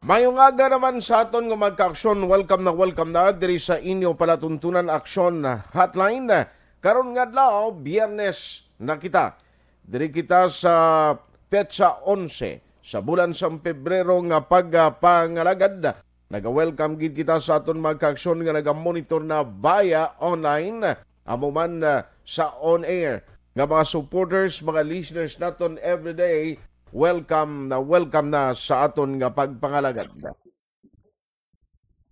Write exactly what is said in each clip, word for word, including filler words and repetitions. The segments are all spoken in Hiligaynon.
Mayong aga naman sa aton nga magka-aksyon. Welcome na welcome na diri sa inyo palatuntunan aksyon hotline. Karon nga adlaw, Biyernes na kita. Diri kita sa petsa onse sa bulan sang Pebrero nga pagpangalagad. Naga-welcome gid kita sa aton mga kaaksyon nga naga-monitor na via online, amo man, ah, sa on air. Nga mga supporters, mga listeners naton everyday, welcome na welcome na sa aton nga pagpangalagad.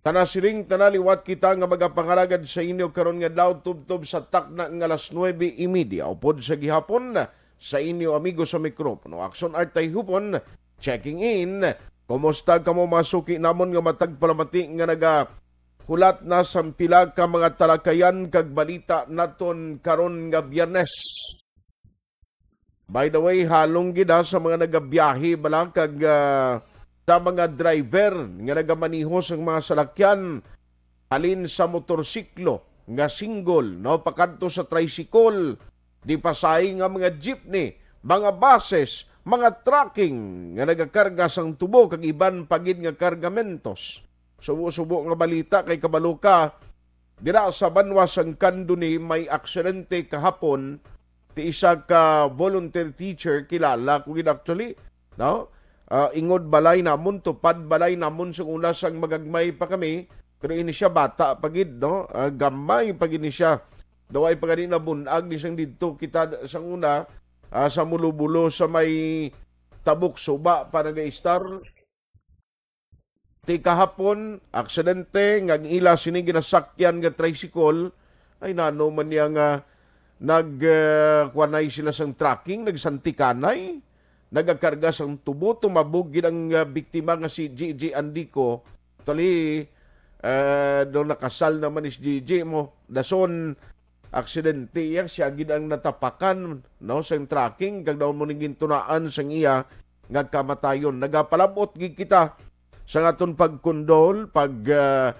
Tana siling, tana liwat kita nga magapangalagad sa inyo karon nga adlaw tubtob sa takna nga alas nuebe y media upod sa gihapon sa inyo amigo sa mikropono, Aksyon Art Tayhupon, checking in. Kumusta kamo, mga suki namon nga matag palamati nga nagahulat na sang pila ka mga talakayan kag balita naton karon nga Biyernes? By the way, halong gid, ha, sa mga nagabiyahe bala kag, ah, sa mga driver nga nagamaneho sang mga salakyan halin sa motorsiklo nga single, no, pakadto sa tricycle, di pasahi nga mga jeepney, mga buses, mga trucking nga nagakarga sang tubo kag iban pa gid nga kargamentos. Subo-subo nga balita kay kabalo ka, dira sa banwa sang Candoni may aksidente kahapon ti isa ka volunteer teacher, kilala ko gid actually, no? Ah, ingod balay namon, tupad balay namon sang una sang magagmay pa kami, pero ini siya bata pa gid, no? Ah, gamay pa gid ni siya. Daw ay pa gani nabun-ag ni sang didto kita sang una, ah, sa Mulobulo sa may Tabok Suba pa nag-istar. Ti kahapon, aksidente nga ang ila sini ginasakyan nga tricycle. Ay, nano man niya nga nag, eh, kuwanay sila sang trucking, nagsantikanay, nagakarga sang tubo, tumabog gid ang, ah, biktima nga si G G Andico. Actually, eh, daw nakasal naman ni si G G mo. Dason, aksidente iya, siya gid ang natapakan, no, sang trucking, kag daw mo ning gintunaan sang iya nga kamatayon. Nagapalabot gid kita sa aton pagkondol, pag, ah,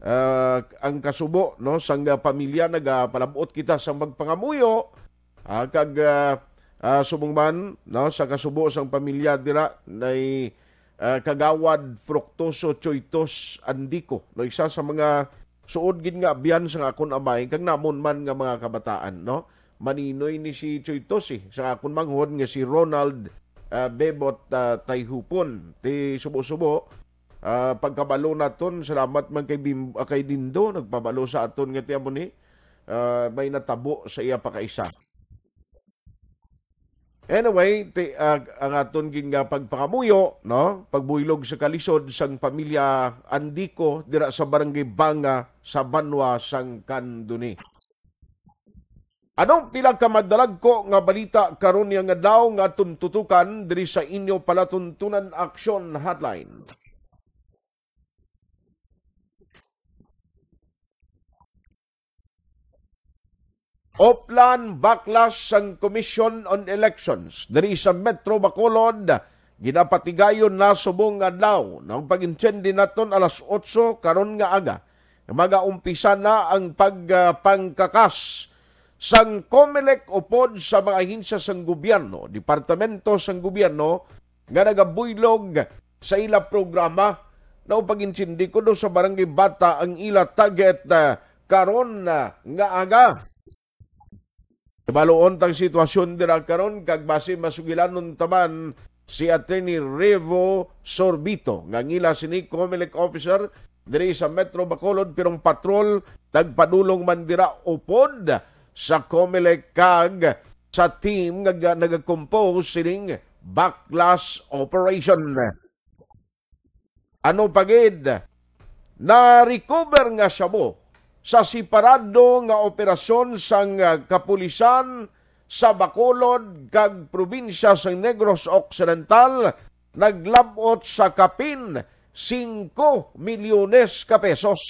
ah, ang kasubo, no, sang, ah, pamilya, nagapalabot kita sa magpangamuyo, ah, kag, ah, ah, subong man, no, sa kasubo sang pamilya dira, nay, ah, Kagawad Fructuoso Choitos Andico, no, isa sa mga suod gid nga abyan sang akon amay kag namon man nga mga kabataan, no. Maninoy ni si Choitos, eh, sa akon manghod nga si Ronald, ah, Bebot, ah, Tayhupon. Ti subo-subo, ah, pagkabalo naton, salamat man kay Bim-, ah, kay Dindo, nagpabalo sa aton nga ti amo ni, ah, may natabo sa iya pakaisa. Anyway, ti-, ah, ang aton gid nga pagpangamuyo, no? Pagbuylog sa kalisod sang pamilya Andico dira sa Barangay Banga sa banwa sang Candoni. Ano pila ka madalagko nga balita karon niya nga adlaw nga aton tutukan diri sa inyo palatuntunan action hotline? Oplan, baklas sang Commission on Elections diri sa Metro Bacolod, ginapatigayon na subong nga adlaw. Ang pag-intindi naton alas otso karon nga aga, magaumpisa na ang pagpangkakas sang Comelec upod sa mga ahensya sang gobyerno, departamento sang gobyerno, nga nagabuylog sa ila programa. Naupag-intindi ko do sa Barangay Bata ang ila target, ah, karon, ah, nga aga. Ibaluon tang sitwasyon dira karon kag basi masugilanon ta man si Attorney Revo Sorbito, nga ang ila sini Comelec officer diri sa Metro Bacolod, pirong patrol nagpadulong man dira upod sa Comelec kag sa team nga ga-, nagakompose sining baklas operation. Ano pa gid, na-recover nga shabu sa separado nga operasyon sang, ah, kapulisan sa Bacolod kag probinsya sang Negros Occidental, naglab-ot sa kapin singko milyones ka pesos.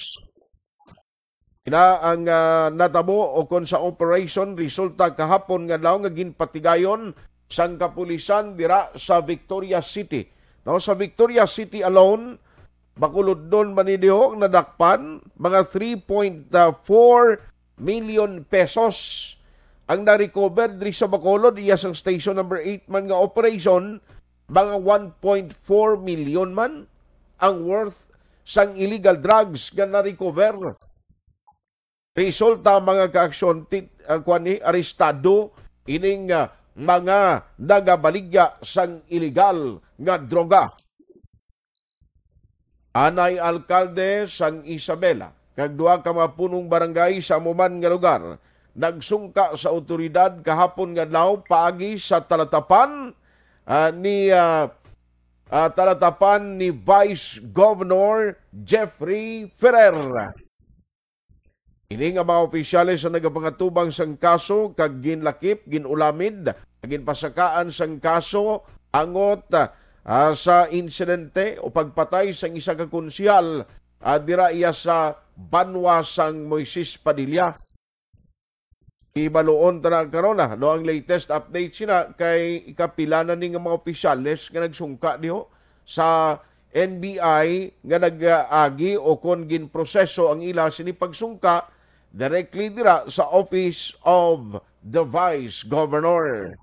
Ina ang, ah, natabo o kon sa operation resulta kahapon nga adlaw nga ginpatigayon sang kapulisan dira sa Victoria City. No, sa Victoria City alone, Bacolod, Manidihok nadakpan mga three point four million pesos ang na-recover diri sa Bacolod, iya sang Station Number Eight man nga operation, mga one point four million man. ang worth sang illegal drugs nga na-recover. Resulta, mga kaaksyon, ti-, ah, kuwan ni, arestado ining, ah, mga nagabaligya sang iligal nga droga. Anay alkalde sang Isabela kag duha ka mga punong barangay sa amo man nga lugar nagsungka sa awtoridad kahapon nga adlaw paagi sa talatapan, ah, ni, ah, ah, talatapan ni Vice Governor Jeffrey Ferrer. Ini nga mga opisyales ang nagapangatubang sang kaso kag ginlakip, ginulamid, ginpasakaan sang kaso angot, ah, sa insidente o pagpatay sang isa ka konsehal, ah, dira iya sa banwa sang Moises Padilla. Ibaluon ta na karon, ah, no, ang latest update sina kay ikapila na ni nga mga opisyales nga nagsungka diho sa N B I nga nag-agi o kon ginproseso ang ila sini pagsungka directly dira sa Office of the Vice Governor.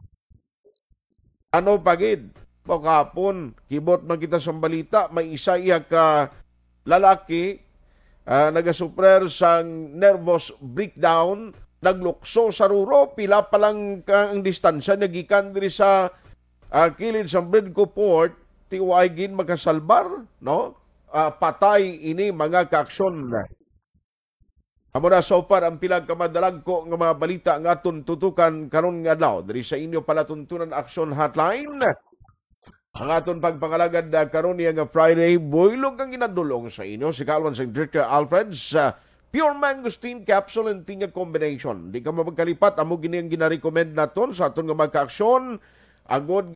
Ano pa gid? Mao kahapon, kibot man kita sa balita, may isa iya ka lalaki, ah, nagasuffer sang nervous breakdown, naglukso sa ruro, pila pa lang ka ang distansya nagikan diri sa, ah, kilid sa Bridco Port, ti wa gid makasalbar, no? Ah, patay ini, mga kaaksyon. Amo na so far ang pila ka madalagko nga mga balita nga aton tutukan karon nga adlaw diri sa inyo palatuntunan Action Hotline. Ang aton pagpangalagad, ah, karon niya nga Friday, buylog ang ginadulong sa inyo si Kalwan sang Director Alfred sa Pure Mangosteen Capsule and Tinga Combination. Di ka mapagkalipat, amo gini ang ginarecommend naton sa aton nga mga kaaksyon. Agod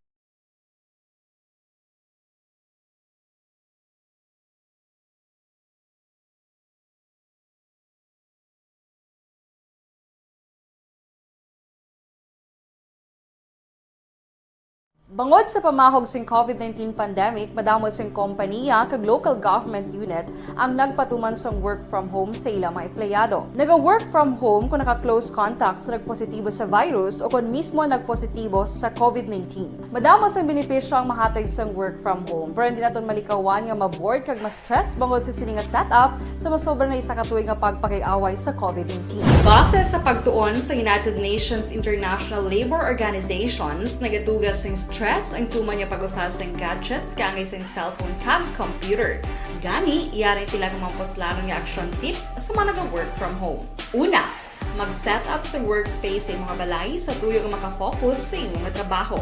Bangod sa pamahog sing COVID nineteen pandemic, madamo sing kompaniya kag local government unit ang nagpatuman sang work from home sa ila mga empleyado. Naga-work from home kung naka-close contact sa nagpositibo sa virus o kon mismo nagpositibo sa COVID nineteen. Madamo sang benepisyo ang mahatag sang work from home, pero hindi naton malikawan nga ma-bored kag ma-stress bangod sa sini nga setup sa masobra na isa ka tuig nga pagpakig-away sa COVID nineteen. Base sa pagtuon sa United Nations International Labour Organizations, nagatuga sing stress ang tuman nga pag-usa sang gadgets kaangay sang cellphone kag computer. Gani, yari sila nga mga puslanon nga action tips sa mga naga-work from home. Una, mag-set up sa workspace sa imong balay sa tuyo nga makafocus sa imong trabaho.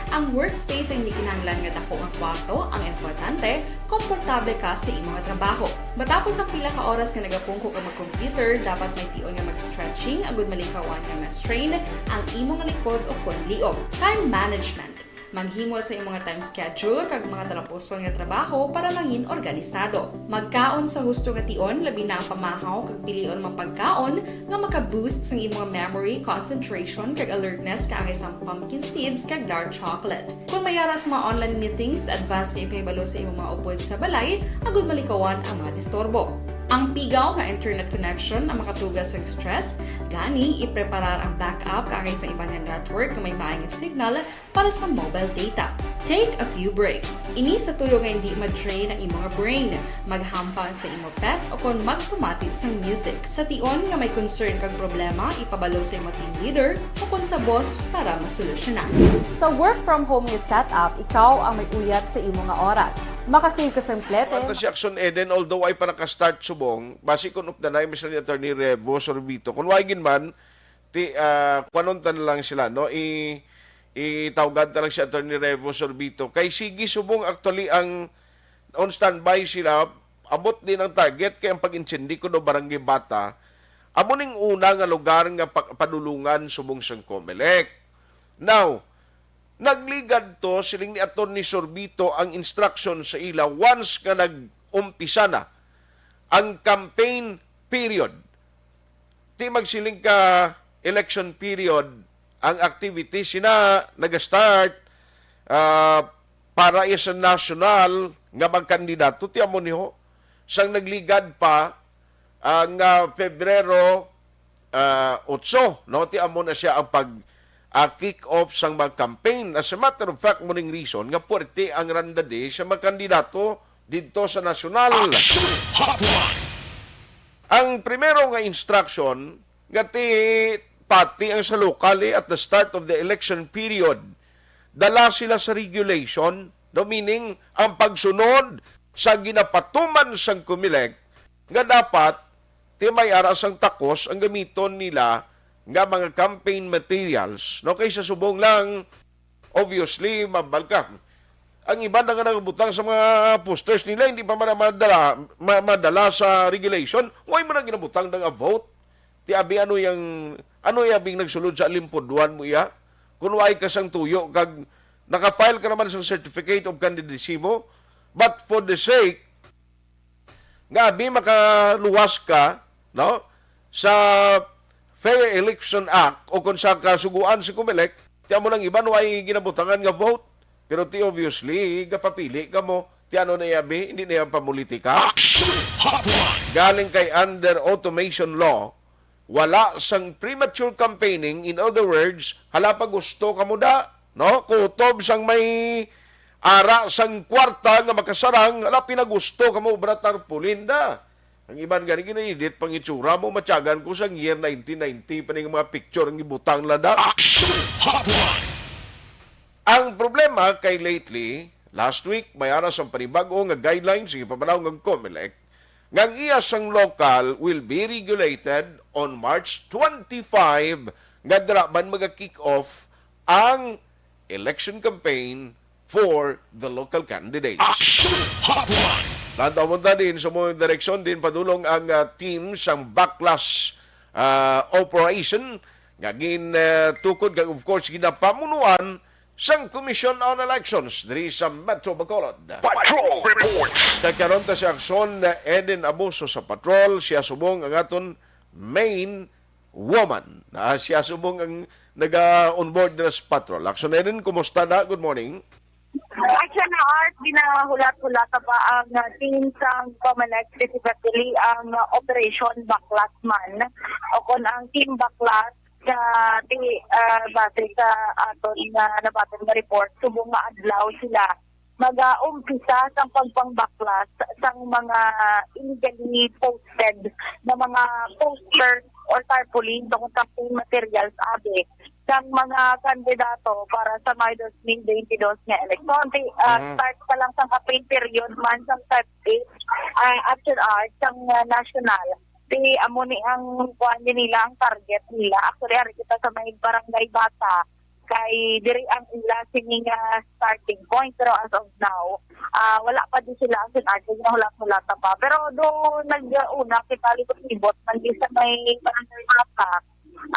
Ang workspace ay hindi kinahanglan nga dako nga kwarto, ang importante, komportable ka sa imong trabaho. Matapos ang pila ka oras nga nagapungko ka mag-computer, dapat may tion nga mag-stretching agud malikawan nga ma-strain ang imong likod o kon liog. Time management. Maghimo sa imong time schedule kag mga talapuson nga trabaho para mangin organisado. Magkaon sa husto nga tion, labi na ang pamahaw kag pilion mga pagkaon nga maka-boost sa imong memory, concentration, kag alertness kaangay sang pumpkin seeds kag dark chocolate. Kung may ara sa mga online meetings, advance nga ipahibalo sa imong mga upod sa balay agud malikawan ang mga disturbo. Ang pigaw nga internet connection ang makatuga sa stress, gani ipreparar ang backup kaangay sa iban nga network nga may maayong signal para sa mobile data. Take a few breaks. Ini sa tuyo nga hindi ma-drain ang imong brain. Maghampang sa imo pet o kon magpamati sang music. Sa tion nga may concern kag problema, ipabalo sa imo team leader o kon sa boss para masolusyonan. Sa work from home nga setup, ikaw ang may uyat sa imo nga oras. Makasave ka sang plete. Ata si Action Eden, although ay pa naka-start subong, basi kung updanay, Mister ni Attorney Revo Sorbito. Kung way gid man, ti, ah, kuwanon ta na lang sila, no? I, itawgan ta lang si Attorney Revo Sorbito. Kay sige subong actually ang on standby sila, abot din ang target kay ang pag-intindi ko do Barangay Bata, amo ning una nga lugar nga pa-, padulungan subong sang Comelec. Now, nagligad to, siling ni Attorney Sorbito, ang instruction sa ila once nga nag-umpisa na ang campaign period. Ti magsiling ka election period, ang activity sina naga-start, ah, para iya sa national nga magkandidato, ti amo ni ho, sang nagligad pa ang, ah, Pebrero, ah, otso, no? Ti amo na siya ang pag, ah, kick off sang mga campaign. As a matter of fact, mo ning reason nga puwerte ang randade sa mga kandidato didto sa nasyonal. Action Hotline! Ang primero nga instruction nga ti pati ang sa lokal, eh, at the start of the election period, dala sila sa regulation, no? Meaning, ang pagsunod sa ginapatuman sang Comelec nga dapat ti may ara sang takos ang gamiton nila nga mga campaign materials, no? Kaysa subong lang, obviously, mabal ka. Ang iban na nga nagabutang sa mga posters nila, hindi pa man madala, ma-, madala sa regulation. Why mo na ginabutang na nga vote? Ti abi, ano yang, ano abing nagsulod sa alimpudwan mo iya? Kung why ka sang tuyo, kag naka-file ka naman sa certificate of candidacy mo, but for the sake nga abi makaluwas ka, no, sa Fair Election Act o kung sa kasuguan sa Comelec, ti amo lang iban way ginabutangan nga vote. Pero ti obviously, gapapili ka mo. Ti ano na iya, abi? Hindi na iya pamulitika. Action Hotline! Galing kay under automation law, wala sang premature campaigning. In other words, hala pa gusto ka mo da, no? Kutob sang may ara sang kwarta nga makasarang, hala pinagusto ka mo, obra tarpaulin da. Ang iban gani gina-edit pang itsura mo, matyagan ko sang year nineteen ninety pa ning mga picture ang ibutang la da. Action Hotline! Ang problema kay lately, last week, may ara sang panibag-o nga guidelines, sige, pamanaw nga Comelec, nga ang iya sang lokal will be regulated on March twenty-five, nga dira man maga-kick off ang election campaign for the local candidates. Action Hotline! Lantawon ta din sa mga direksyon din padulong ang, ah, team sang Backlash, ah, Operation nga gin, ah, tukod kag, of course, ginapamunuan sang Commission on Elections diri sa Metro Bacolod. Patrol Reports! Sa karon ta si Action, ah, Eden Abuso sa Patrol, siya subong ang aton main woman. Ah, siya subong ang naga-onboard dira sa Patrol. Action Eden, kumusta na? Good morning. Action na, Art, ginahulat-hulat pa ang, ah, team sang Comelec, specifically ang, ah, Operation Baklas man o kon ang Team Baklas sa ti, ah, base sa aton nga nabaton nga report, subong nga adlaw sila mag-aumpisa sang pagpangbaklas sang mga illegally posted na mga posters or tarpaulin tungod campaign materials, abi, sang mga kandidato para sa May twenty twenty-two nga eleksyon. Ti, ah, Mhm. start pa lang sang appeal period man sang Type eight, ah, Action Art sang, ah, national. Ti, amo ni ang kuan ni nila, ang target nila. Actually, ari kita sa may Barangay Bata. Kay diri ang ila sini nga starting point, pero as of now, ah, wala pa di sila ang sin-, ah, ginahulat-hulata pa. Pero do nag-una kita libot-libot man di sa may Barangay Bata,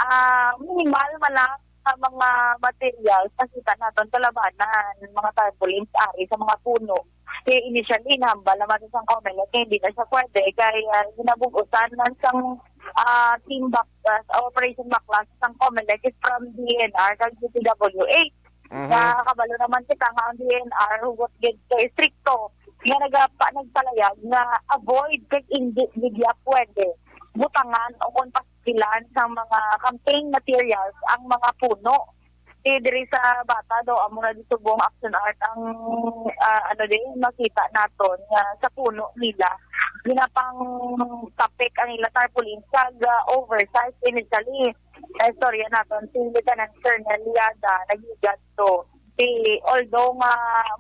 ah, minimal man lang ang mga materials nakita naton kalabanan, mga tarpaulins ari sa mga puno. Kaya initially, nahambal naman sa Comelec nga hindi na siya pwede kay, ah, ginabug-usan man sang, ah, Team Bak-, ah, Operation Baklas sang Comelec is from D N R kag D P W H. Mhm. Nga kabalo naman kita nga ang D N R hugot gid kay estrikto nga nagapa-, nagpalayag nga avoid kag indi gid ya pwede butangan o kon pastilan sang mga campaign materials ang mga puno. Ti diri sa Bata daw, amo na di subong Action Art ang, ah, ano din, makita naton nga sa puno nila. Ginapang tapik ang ila tarpaulin kag, ah, oversize initially. Sa istorya naton, si Lieutenant Colonel Liada nagligad to. Si, although nga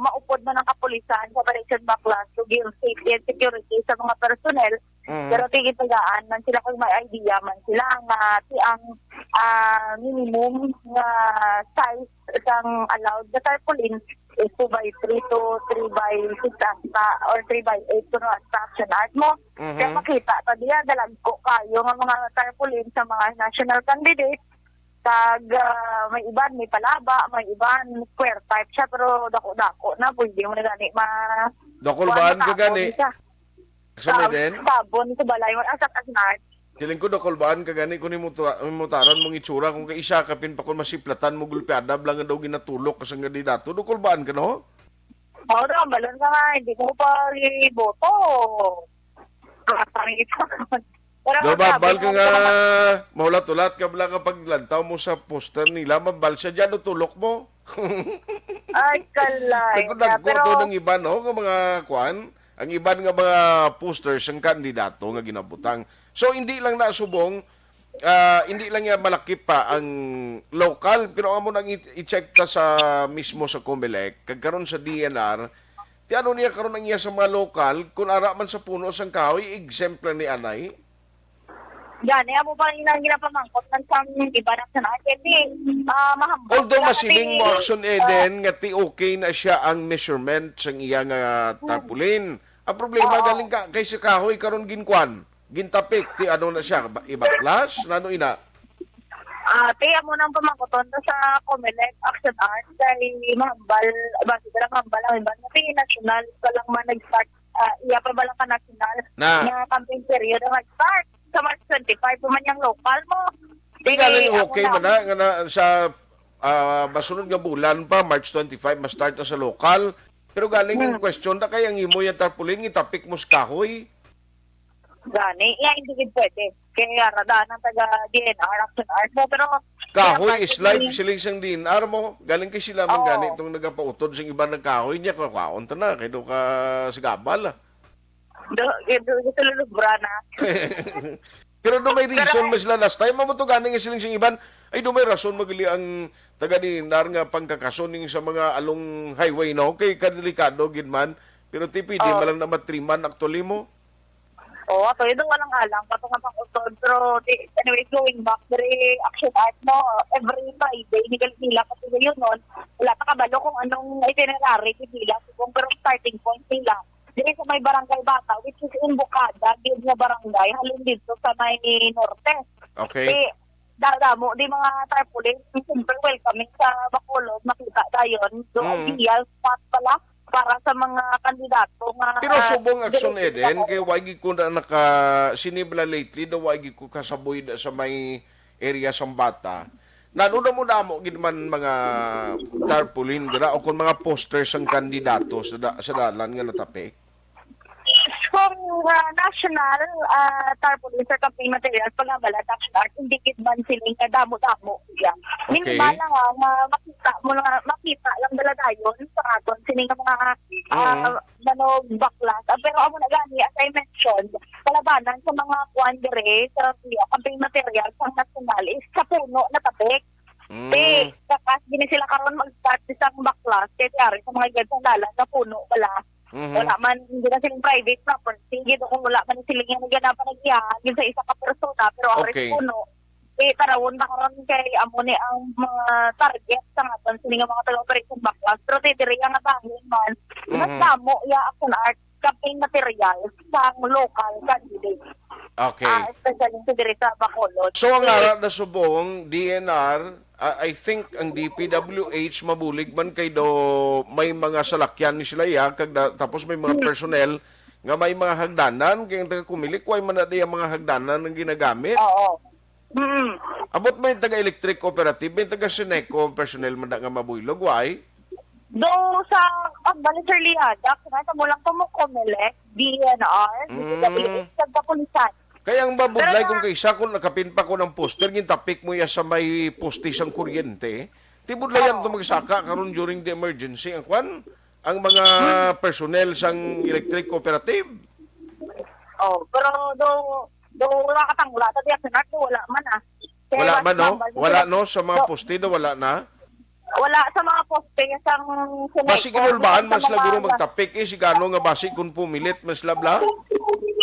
maupod man ang kapulisan sa Operation Baklas to give safety and security sa mga personnel, Mhm. pero tigitagaan man sila kung may idea man sila nga ti ang, ah, minimum nga size sang allowed nga tarpaulin is two by three to three by six ata or three by eight kuno ang Action Art mo. Mhm. Kaya makita pa diya, dalagko kayo nga mga tarpaulin sa mga national candidate. Kag, ah, may iban, may palaba, may iban, square type siya, pero dako-dako na, pwede mo na gani ma-, Dakulbaan kuwan, ka gani. Matapon siya. Sa may Tab-, din? Tabon sa balay mo, asa ka smart? Siling ko, dakulbaan ka gani, kung imutaran mong itsura, kung kay isa ka pin pa kung masiplatan mo, gulpiada, blangan daw ginatulok, kasang gani dato, dakulbaan ka, no? Oo, daw, balon ka nga, hindi ko pa iboto. Ah, pangit. Pero Do, ang babal sabi ka mo, nga, naman mahulat-hulat ka bala nga paglantaw mo sa poster nila, mabal siya dyan, o tulok mo. Ay, kalay. Nagkudagko Pero to ng iba, no? Nga mga kwan, Ang iban nga mga posters ang kandidato nga ginabutang. So, hindi lang na subong, ah, hindi lang yan malakip pa ang local, pero amo nang i- i-check ta sa mismo sa Comelec, kag karon sa D N R, ti ano niya karon ang iya sa mga local, kung ara man sa puno sang kahoy, exempt lang ni anay. Gani, amo pa rin ang ginapamangkot man sa iba na sa natin. Eh, ah, mahambal. Although Kaya masiling kasi, mo, Action Eden, nga ti okay na siya ang measurement sang iya nga tarpaulin. Ang problema, Oo. galing ka kay si kahoy karon ginkwan, gintapik, ti ano na siya, ba- ibaklas, nano ina? Ah, te, amo nang pamangkoton to sa Comelec Action Art kay mahambal, basi ka lang mahambal ang iba. Kasi national pa lang man nag-start, ah, iya pa ba lang ka national Na. na campaign period ang nag-start. Sa March twenty-five pa man yung local mo. Di galing ako okay man na, nga na sa ah, masunod nga bulan pa, March twenty-five, ma-start na sa local. Pero galing ang question na kay ang imo yung tarpaulin, itapik mo sa kahoy. Gani, iya hindi gid pwede. Kaya radaan ang taga D N R, Action Art mo. Pero Kahoy kaya is life, pwede- siling sang D N R mo. Galing kay sila man Oo. gani itong nagapautod sa iba ng kahoy niya, kakaon ta na, kay do ka sigabal. Ah. Do, do, do, do, lulubra na. Pero do may reason man sila last time. Amo to gani nga siling sing iban. Ay, do may rason magili ang taga D N R nga pangkakason ning sa mga along highway, no? Kay kadelikado gid man. Pero ti pwede Oo. man lang na matriman actually mo. Oo, ato yun ang alang-alang pa nga pang-utod. Pero di, anyways, going back, very Action Art, no? Every Friday, ni Galila kasi yun nun. Wala pa kabalo kung anong itinerary ni Dila. Kung pero starting point nila. Diri sa may Barangay Bata, which is Imbocada, gid nga barangay, halin dito sa may norte. Okay. Eh, dadamo, di mga tarpaulin, siyempre welcoming sa Bacolod, makita dayon. Do Mm. ideal spot pala para sa mga kandidato nga Pero ah, subong Action diri Eden, sa kay wa gid ko na naka sinibla lately, daw wa gid ko kasaboy da sa may area sang Bata. Nano na mo damo gid man mga tarpaulin dira o kung mga posters ang kandidato sa, da- sa dalan nga natapik? Kung ah, national ah, tarpaulin sa campaign materials, pag-abala sa Action Art, hindi gid man sila nga damo-damo. Yeah. Okay. Minimal lang ah, nga makita mo lang, makita lang dala dayon sa aton sini nga mga ah, Mhm. manog baklas. Ah, pero amo na gani, as I mentioned, kalabanan sa mga kuan dire sa campaign materials sa national is sa puno na tapik. Mm. Di, kakas gini sila karon mag-start isang baklas kay ti ari sa mga gad sa dalan nga puno wala. Mhm. Wala man, hindi na silang private property. Gid kung wala man sila nga naganapan nagyahan yun sa isa ka persona, pero ari Okay. puno. Di, tarawon na karon kay amo ni ang mga target sa aton sini nga mga taga-operation baklas. Pero ti diri nga bahin man, mas Mhm. damo ya Action Art campaign materials sa local candidate. Okay. Ah, especially sa diri sa Bacolod. So ang Eh, ara na subong D N R, ah, I think ang D P W H mabulig man kay do may mga salakyan ni sila ya kag da- tapos may mga personnel nga may mga hagdanan kay ang taga Comelec way man na diya mga hagdanan ang ginagamit. Oo. Mm. Abot may taga electric cooperative, may taga Seneco personnel man da nga mabuylog, way? Do sa pagbalik sa Liada, kung sa mo lang pa mo Comelec, D N R, Mm. D P W H, sa kapulisan. Kaya ang babudlay Pero kung kay isa kung nakapin pa ko ng poster, gintapik mo ya sa may poste sang kuryente. Tibudlayan Oo. to magsaka karon during the emergency ang kwan, ang mga personnel sang electric cooperative. Oh, pero do do wala ka tang wala ta diya sa Nardo, wala man ah. Kaya Wala mas man, no? mambal sa Wala, sila. no? Sa mga Do- poste do, wala na? Wala sa mga poste sang Seneco. Basi ginulbahan Sa man sila mga guro magtapik eh, si gano nga basi kung pumilit man sila bla?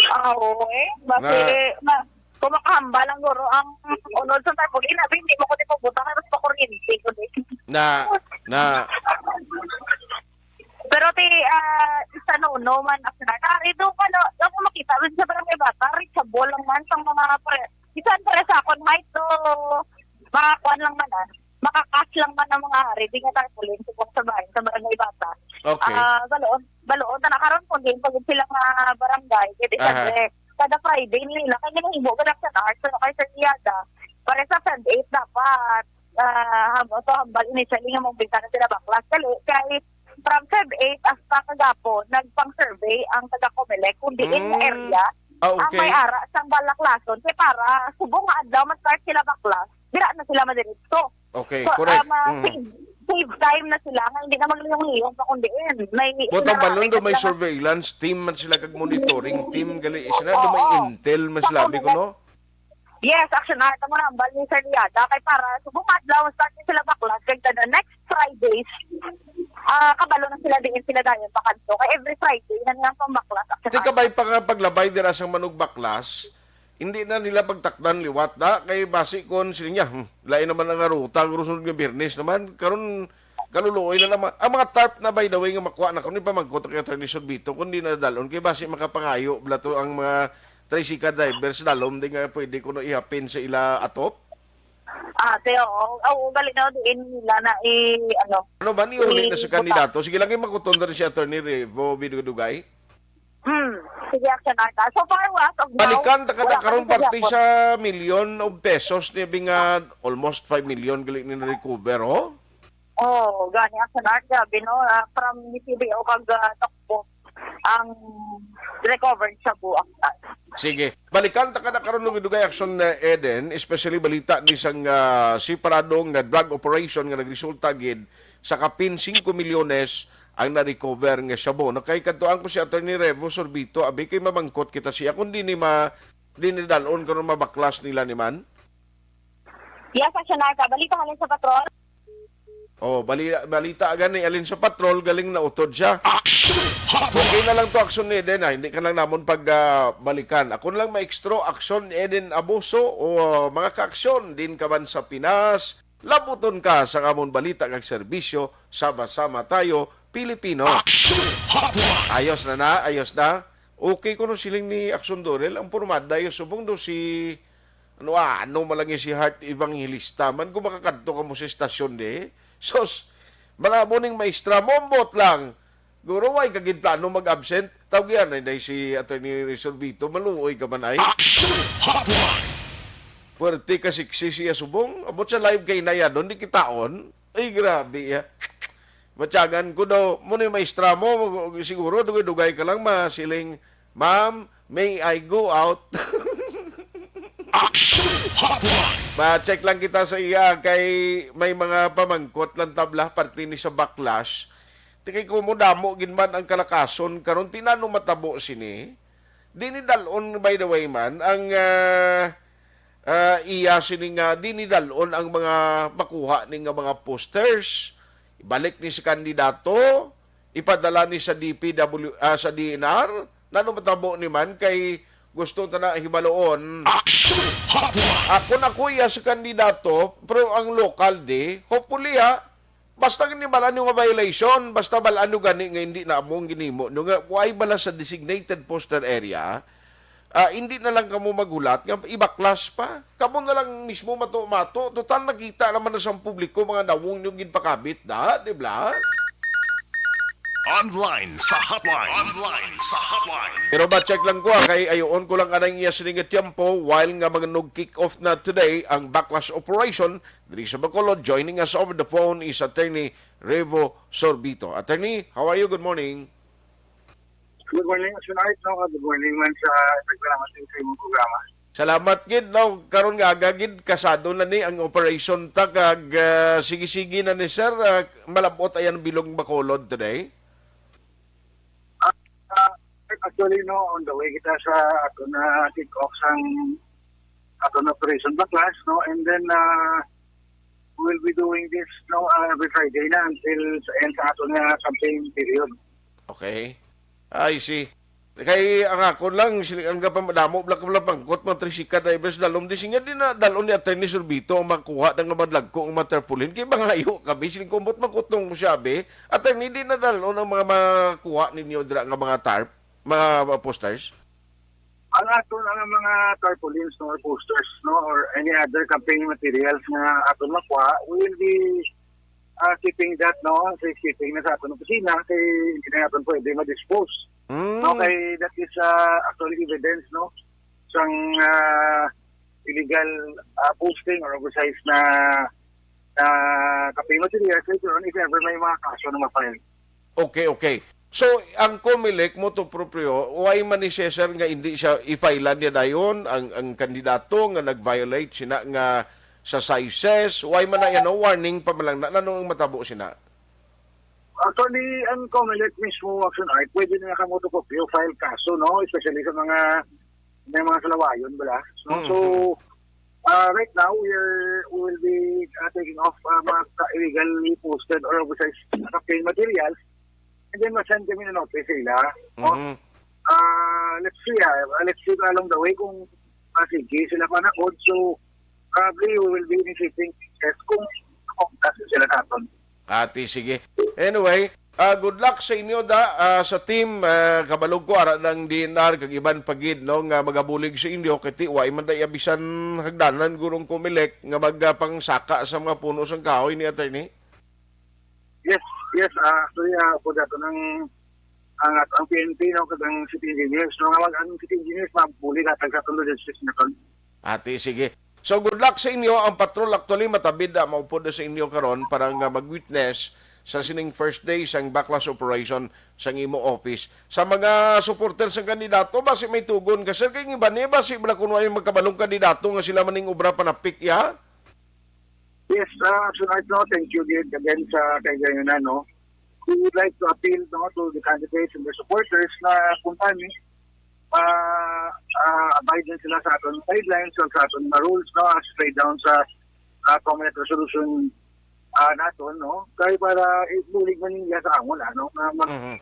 Ah, oo eh. Basi, Na- ma, kung makahambal ang guro ang unod sa tarpaulin, abi, hindi mo ko di pabuta, kaya mas pakuryente ko di. Na, na, Pero ti, ah, isa no, no man, ako na, nari do ka, no, lang ko makita, rin sa barangay bata, reachable lang man, sa mga pre, isa ang pare sa akon, height do, mga kuan lang man, ah, makakas lang man ang mga hari, di nga tarpaulin, subong sa bahay, sa barangay bata. okay. Ah, baloon, baloon, ta na karon kung di pa gid sila nga barangay, gid isa Aha. dire. Kada Friday nila, kaya nila hibo, kada sa Action Art, pero kay sa Liada, para sa Feb eight dapat, ah, hab-, so, hambal initially nga mong na sila baklas. Kali, kay from Feb eight hasta kagapon, nagpang-survey ang taga Comelec kung diin nga Mm. area Ah, ang okay. may ara sang balaklason. Kay para, subong nga adlaw, ma-start sila baklas, dira na sila madiritso. Okay, So, correct. ah, ma- Mhm. save, Time na sila nga hindi na magliyong-liyong pa kung diin. May Butang balon do, may surveillance team man sila kag monitoring team gali sila do, may intel man sila, abi ko, no? Yes, Action Art, amo na ang bal ni Sir Liada. Kay para subong adlaw, start na sila baklas, kay the next Fridays, ah, kabalo na sila diin sila dayon pakanto. Kay every Friday, na nga pambaklas, Action Art. Tika ba'y pag-, paglabay dira sang manugbaklas, hindi na nila pagtakdan liwat da, kay basi kon sila niya, hmm, lain naman ang ruta, sunod nga Biyernes naman, karon kaluluoy na naman. Ang mga tarp na, by the way, nga makuha na, kung ipamangkot kay Attorney Sorbito, kung di na dalon, kay basi makapangayo, bala to ang mga tricycle drivers, dalom, di nga pwede kuno ihapin sa ila atop. Ah, te, oo. Oo, gali na din nila na i-, ano, Ano ba, niuli na i-, sa kandidato? Sige lang, makuton na rin si Attorney Revo Bidugay. Hmm. Sige, Action Art. So far, as of now, Balikan ta kada wala karon kami parte gihapon sa milyon of pesos ni bing, ah, almost five million gali ni na-recover, oh. Oh, gani, Action Art, grabe, no? Ah, from C B O kag, ah, Tokpo ang recovered sa buang. Sige. Balikan ta kada karon, Dugay Action, eh, Eden, especially balita ni sang, ah, separado nga drug operation nga nagresulta gid sa kapin singko milyones ang na-recover nga shabu. No, kay kadtuan ko si Attorney Revo Sorbito, abi kay mamangkot kita siya kung di ni ma-, di ni dalon karon mabaklas nila ni man. Yes, Action Art. Balita halin sa patrol. Oh, bali-, balita gani alin sa patrol, galing nautod siya. Action Hotline! Okay na lang to, Action Eden, ah. Hindi ka lang namon pag, ah, balikan. Ako na lang maestro, Action Eden Abuso, o, ah, mga ka-aksyon, din ka man sa Pinas, labuton ka sa amon balita kag serbisyo, sama-sama tayo, Pilipino. Action Hotline! Ayos na na, ayos na. Okay kuno siling ni Action Dorel, ang pormada yo subong do si, ano, ah, ano man lang si Heart Evangelista man, kung makakadto ka mo sa estasyon di. Sos, mga muning maestra, mombot lang. Guro, way ka gid plano mag-absent. Tawag yan, ay, ay, si Attorney Rizal Vito, maluoy ka man ay. Action Hotline! Puwerte ka siksi siya subong. Abot sa live kay Naya, doon di kitaon. Ay, grabe, ya. Matyagan ko daw, mo ni maestra mo, siguro, dugay-dugay ka lang, masiling, "Ma'am, may I go out?" Action Hotline! Ma-check lang kita sa iya, kay may mga pamangkot lang tabla, parte ni sa backlash. Ti kay kumo damo gid man ang kalakason karon, tinano matabo sini. Di ni dalon, by the way man, ang, ah, ah, iya sini nga di ni dalon ang mga makuha ni nga mga posters. Ibalik ni sa kandidato, ipadala ni sa D P W, ah, sa D N R. Nano matabo ni man kay gusto ta na hibaluon. Action Hotline! Ako na kuya sa kandidato, pero ang lokal di, hopefully ha, basta gani bala nyo nga violation, basta bala nyo gani nga hindi na amo ang ginimo nyo, nga way bala sa designated poster area, ah, hindi na lang kamo maghulat nga ibaklas pa. Kamo na lang mismo mato-mato. Total, nakita naman na sa publiko, mga nawong nyo ginpakabit na, di ba? Online sa hotline. Online sa hotline. Pero ba-check lang ko, ah, kay ayoon ko lang anang iya sining nga tiyempo, while nga mga nag-kick off na today ang backlash operation diri sa Bacolod. Joining us over the phone is Attorney Revo Sorbito. Attorney, how are you? Good morning. Good morning, Action Art, no? Good morning man sa nagpalamat sa imong programa. Salamat gid, no? Karon nga aga gid, kasado na ni ang operation ta, kag, ah, sige-sige na ni, sir. Ah, malabot ayan bilog Bacolod today? Ah, ah, actually, no, on the way kita sa ato na kick off sang ato na Operation Baklas, no? And then, ah, we'll be doing this, no, ah, every Friday na until sa end sa ato na campaign period. Okay. I see. Kay ang akon lang, sila, ang gapamadamo, bla ka bla pangkot, mga tricycle drivers, dalom di siya, di na dalon ni Attorney Sorbito ang makuha ng mga madlagko, ang mga tarpaulin. Kay mangayo kami, siling kumbot makutong ko siya, be. Attorney, di na dalon ang mga makuha ninyo dira nga mga tarp, mga, mga posters? Ang aton, ang mga tarpaulins, no, or posters, no, or any other campaign materials nga aton makuha, we will be, ah, keeping that, no, safekeeping na sa aton opisina, kay hindi na naton pwede ma-dispose. Mm. No, kay that is, ah, actually evidence, no, sang, ah, illegal, ah, posting or oversize na, ah, campaign materials later on if ever may mga kaso na ma-file. Okay, okay. So, ang Comelec, motu proprio, why man ni Cesar nga hindi siya i-file-an niya dayon ang, ang kandidato nga nag-violate sina nga sa sizes, why man na yan, no warning pa man lang, na, na, ano ang matabo sina? Actually, ang Comelec mismo, Action Art, pwede na kamo to kopyo, file kaso, no? Especially sa mga, may mga salawayon, bala? No? So, Mhm. uh, right now, we are, we will be, uh, taking off, uh, mga ka-, illegally posted or oversized campaign materials. And then, ma-send kami ng notice sa ila. No? Mhm. Uh, let's see, uh, let's see along the way kung, uh, sige sila pa na code. So, probably, we will be initiating test kung, kung kasi sila naton. Ati, sige. Anyway, ah, good luck sa inyo, da, ah, sa team. Ah, kabalog ko, ara ng D N R kag iban pa gid, no, nga magabulig sa inyo, kay ti, wa man da iya bisan hagdanan gurong Comelec nga magapangsaka sa mga puno sang kahoy ni attorney. Yes, yes, ah, actually, ah, po dato ng ang, ang P N P, no, kag ang city engineers, no, nga mag-, ang city engineers, mabulig hatag sa aton logistics naton. Ati, sige. So, good luck sa inyo. Ang patrol actually matabid na maupod na sa inyo karon para nga mag-witness sa sining first day sang backlash operation sang imo office. Sa mga supporters sang kandidato, basi may tugon ka, sir, kay ang iban ni, basi bala kun walay magkabalong kandidato nga sila maning obra panapik, ya? Yes, uh, so right now, thank you gid again sa kaigayonan, no? We would like to appeal, no, to the candidates and the supporters na kung tani, ah, ah, abide din sila sa aton guidelines o sa aton mga rules, no, as laid down sa, ah, Comelec resolution, ah, naton, no? Kay para ibulig man nila sa amon, ano, nga mag-, Mhm.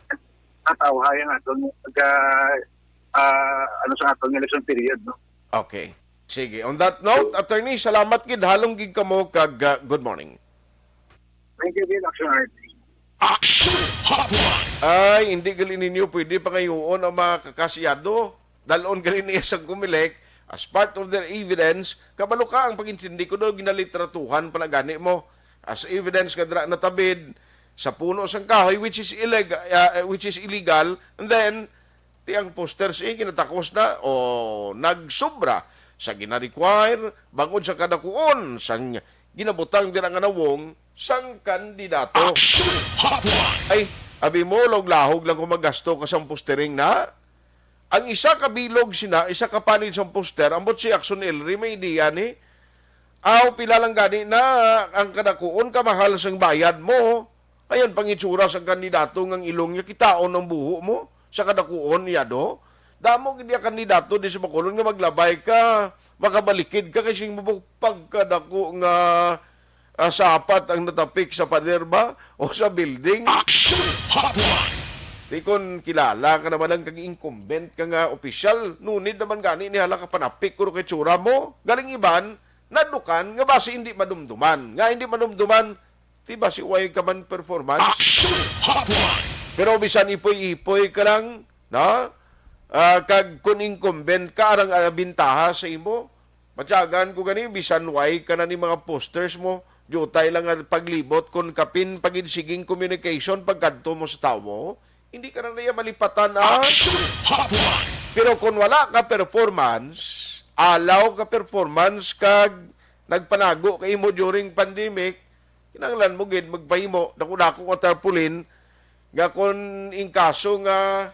natawhay ang aton pagka, ah, ano, sa aton election period, no? Okay. Sige. On that note, attorney, salamat gid. Halong gid kamo kag, ah, good morning. Thank you din, Action Art. Action Hotline! Ay, hindi gali ninyo pwede pangayoon ang mga kakasyado. Dalon gali niya sa Comelec as part of their evidence. Kabalo ka ang pag-intindi ko do, ginalitratuhan pa na gani mo as evidence nga dira natabid sa puno sang kahoy, which is illeg-, ah, which is illegal, and then ti ang poster sa iya ginatakos na o nagsobra sa gina-require bangod sa kadakuon sang ginabutang dira nga nawong sang kandidato. Action Hotline! Ay, abi mo, lahog-lahog lang kung magasto ka sang postering na. Ang isa ka bilog sina, isa ka panid sang poster, ambot si Action Elry, may ideya ni. Aw, pila lang gani na ang kadakuon kamahal sang bayad mo. Ayan, pangitsura sang kandidato nga ang ilong niya, kitaon ang buho mo sa kadakuon niya, do. Damo gid niya kandidato di sa Bacolod nga maglabay ka, makabalikid ka kay sing mo pagkadako nga, ah, sapat ang natapik sa pader ba o sa building. Action Hotline! Di kon kilala ka naman ang kag incumbent ka nga opisyal, nunid naman gani ni hala ka panapik kuro kay tsura mo. Galing iban, nadukan nga basi hindi madumduman. Nga hindi madumduman, ti basi way ka man performance. Action Hotline! Pero bisan ipoy-ipoy ka lang, no? Ah, kag kun incumbent ka, arang, ah, bintaha sa imo. Matyagan ko gani, bisan way ka na ni mga posters mo, diutay lang nga paglibot kun kapin pa gid siging communication pagkadto mo sa tawo, hindi ka na niya malipatan, ah. Action Hotline! Pero kung wala ka performance, alaw ka performance kag nagpanago ka imo during pandemic, kinahanglan mo gid magpahimo dako-dako nga tarpaulin nga kung in kaso nga,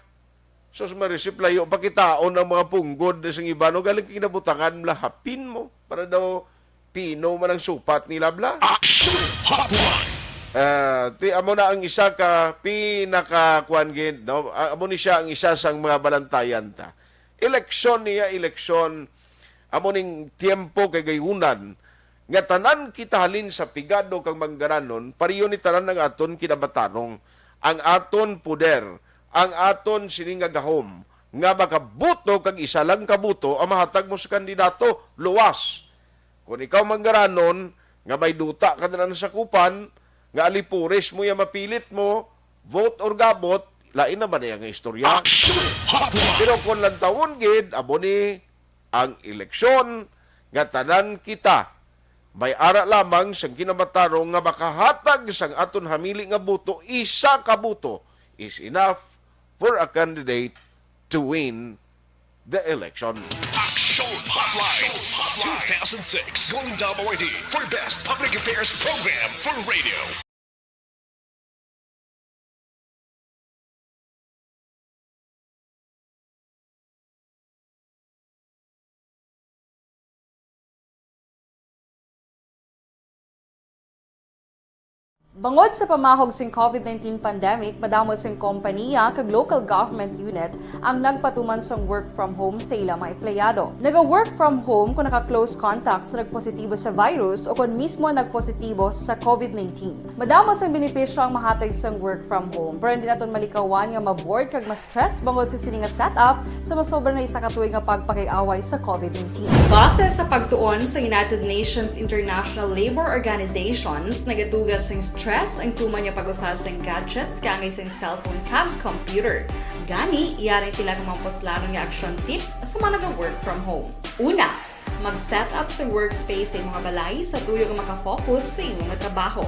sus, ma-receive layo, pakitaon ang mga punggod sa iba, no? Galing kinabutangan, malahapin mo para daw pino man ang supat nila, bla. Action Hotline! Ah, ti, amo na ang isa ka pinaka, kuwan gid, no? Ah, amo ni siya ang isa sang mga balantayan ta. Eleksyon niya, eleksyon. Amo ning tiempo kay gayunan nga tanan kita halin sa Pigado kag Mangaranon, pareho ni tanan ang aton kinamatarong, ang aton poder, ang aton sini nga gahom, nga makabuto kag isa lang ka buto ang mahatag mo sa kandidato, luwas. Kung ikaw Mangaranon, nga may duta ka dira sa Kupan, nga alipores mo ya mapilit mo, vote or gabot, lain naman niya nga istorya. Action Hotline! Pero kung lantawon gid, amo ni ang eleksyon nga tanan kita may ara lamang sang kinamatarong nga makahatag sang aton hamili nga buto, isa ka buto is enough for a candidate to win the election. Action Hotline two thousand six Golden Dome Awardee for Best Public Affairs Program for Radio. Bangod sa pamahog sing COVID nineteen pandemic, madamo sing kompaniya kag local government unit ang nagpatuman sang work from home sa ila mga empleyado. Naga-work from home kung naka-close contact sa nagpositibo sa virus o kon mismo nagpositibo sa COVID nineteen. Madamo sang benepisyo ang mahatag sang work from home, pero hindi naton malikawan nga ma-bored kag ma-stress bangod sa sini nga setup sa masobra na isa ka tuig nga pagpakig-away sa COVID nineteen. Base sa pagtuon sa United Nations International Labour Organizations, nagatugas sing stress ang tuman nga pag-usa sing gadgets kaangay sing cellphone kag computer. Gani, yari ang pila ka mga puslanon nga action tips sa mga naga-work from home. Una, mag-set up sa workspace sa imong balay sa tuyo nga makafocus sa imong trabaho.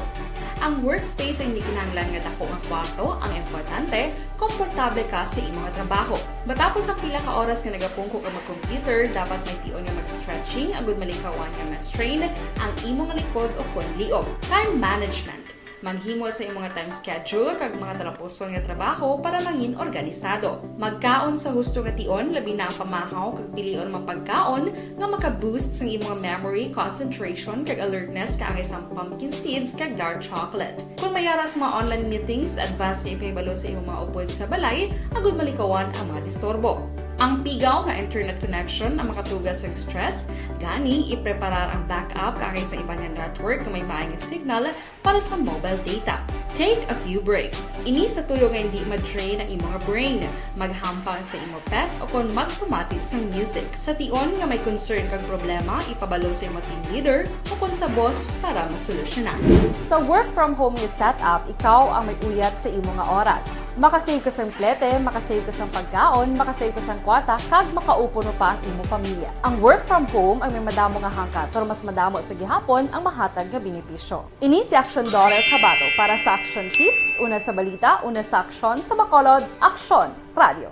Ang workspace ay hindi kinahanglan nga dako nga kwarto. Ang importante, komportable ka sa imong trabaho. Matapos ang pila ka oras nga nagapungko ka mag-computer, dapat may tion nga mag-stretching agud malikawan nga ma-strain ang imong likod o kon liog. Time management. Maghimo sa imong time schedule kag mga talapuson nga trabaho para mangin organisado. Magkaon sa husto nga tion, labi na ang pamahaw kag pilion mga pagkaon nga maka-boost sang imong memory, concentration, kag alertness, kaangay sang pumpkin seeds kag dark chocolate. Kung may ara sa mga online meetings, advance nga ipahibalo sa imong mga upod sa balay agud malikawan ang mga disturbo. Ang pigaw nga internet connection ang makatugas sa stress, gani ipreparar ang backup kaangay sa iban nga network nga may maayong signal para sa mobile data. Take a few breaks. Ini sa tuyo nga hindi ma-drain ang imong brain. Maghampang sa imo pet o kon magpamati sang music. Sa tion nga may concern kag problema, ipabalo sa imo team leader o kon sa boss para masolusyonan. Sa work from home nga setup, ikaw ang may uyat sa imo nga oras. Makasave ka sang plete, makasave ka sang pagkaon, makasave ka sang kwarta, kag makaupo pa ang imo pamilya. Ang work from home ay may madamo nga hangkat, pero mas madamo sa gihapon ang mahatag nga benepisyo. Ini si Action Daughter Kabato para sa Action Tips, una sa balita, una sa aksyon, sa Bacolod, Aksyon Radio.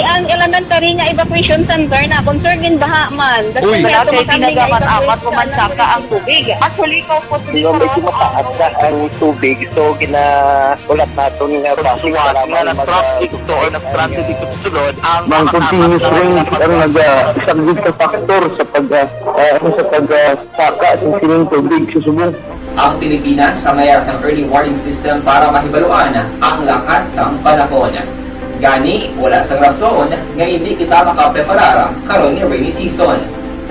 Ang elementary nga evacuation center na concern gin baha man. Uy. Wala kay tinaga man, amat ko man saka ang tubig. Actually, ko po. Di ba, medyo mataas na ang tubig, so ginaulat naton nga basi. Suwat nga nag-traffic to or nag-transit dito sa sulod ang mga continuous rain ang nag-, ah, isang good factor sa pag, ah, ah, ano, sa pag, ah, saka sa sining tubig sa subong. Ang Pilipinas samaya sang early warning system para mahibaluan ang lakat sang panahon. Gani, wala sang rason nga hindi kita makapreparar karon nga rainy season.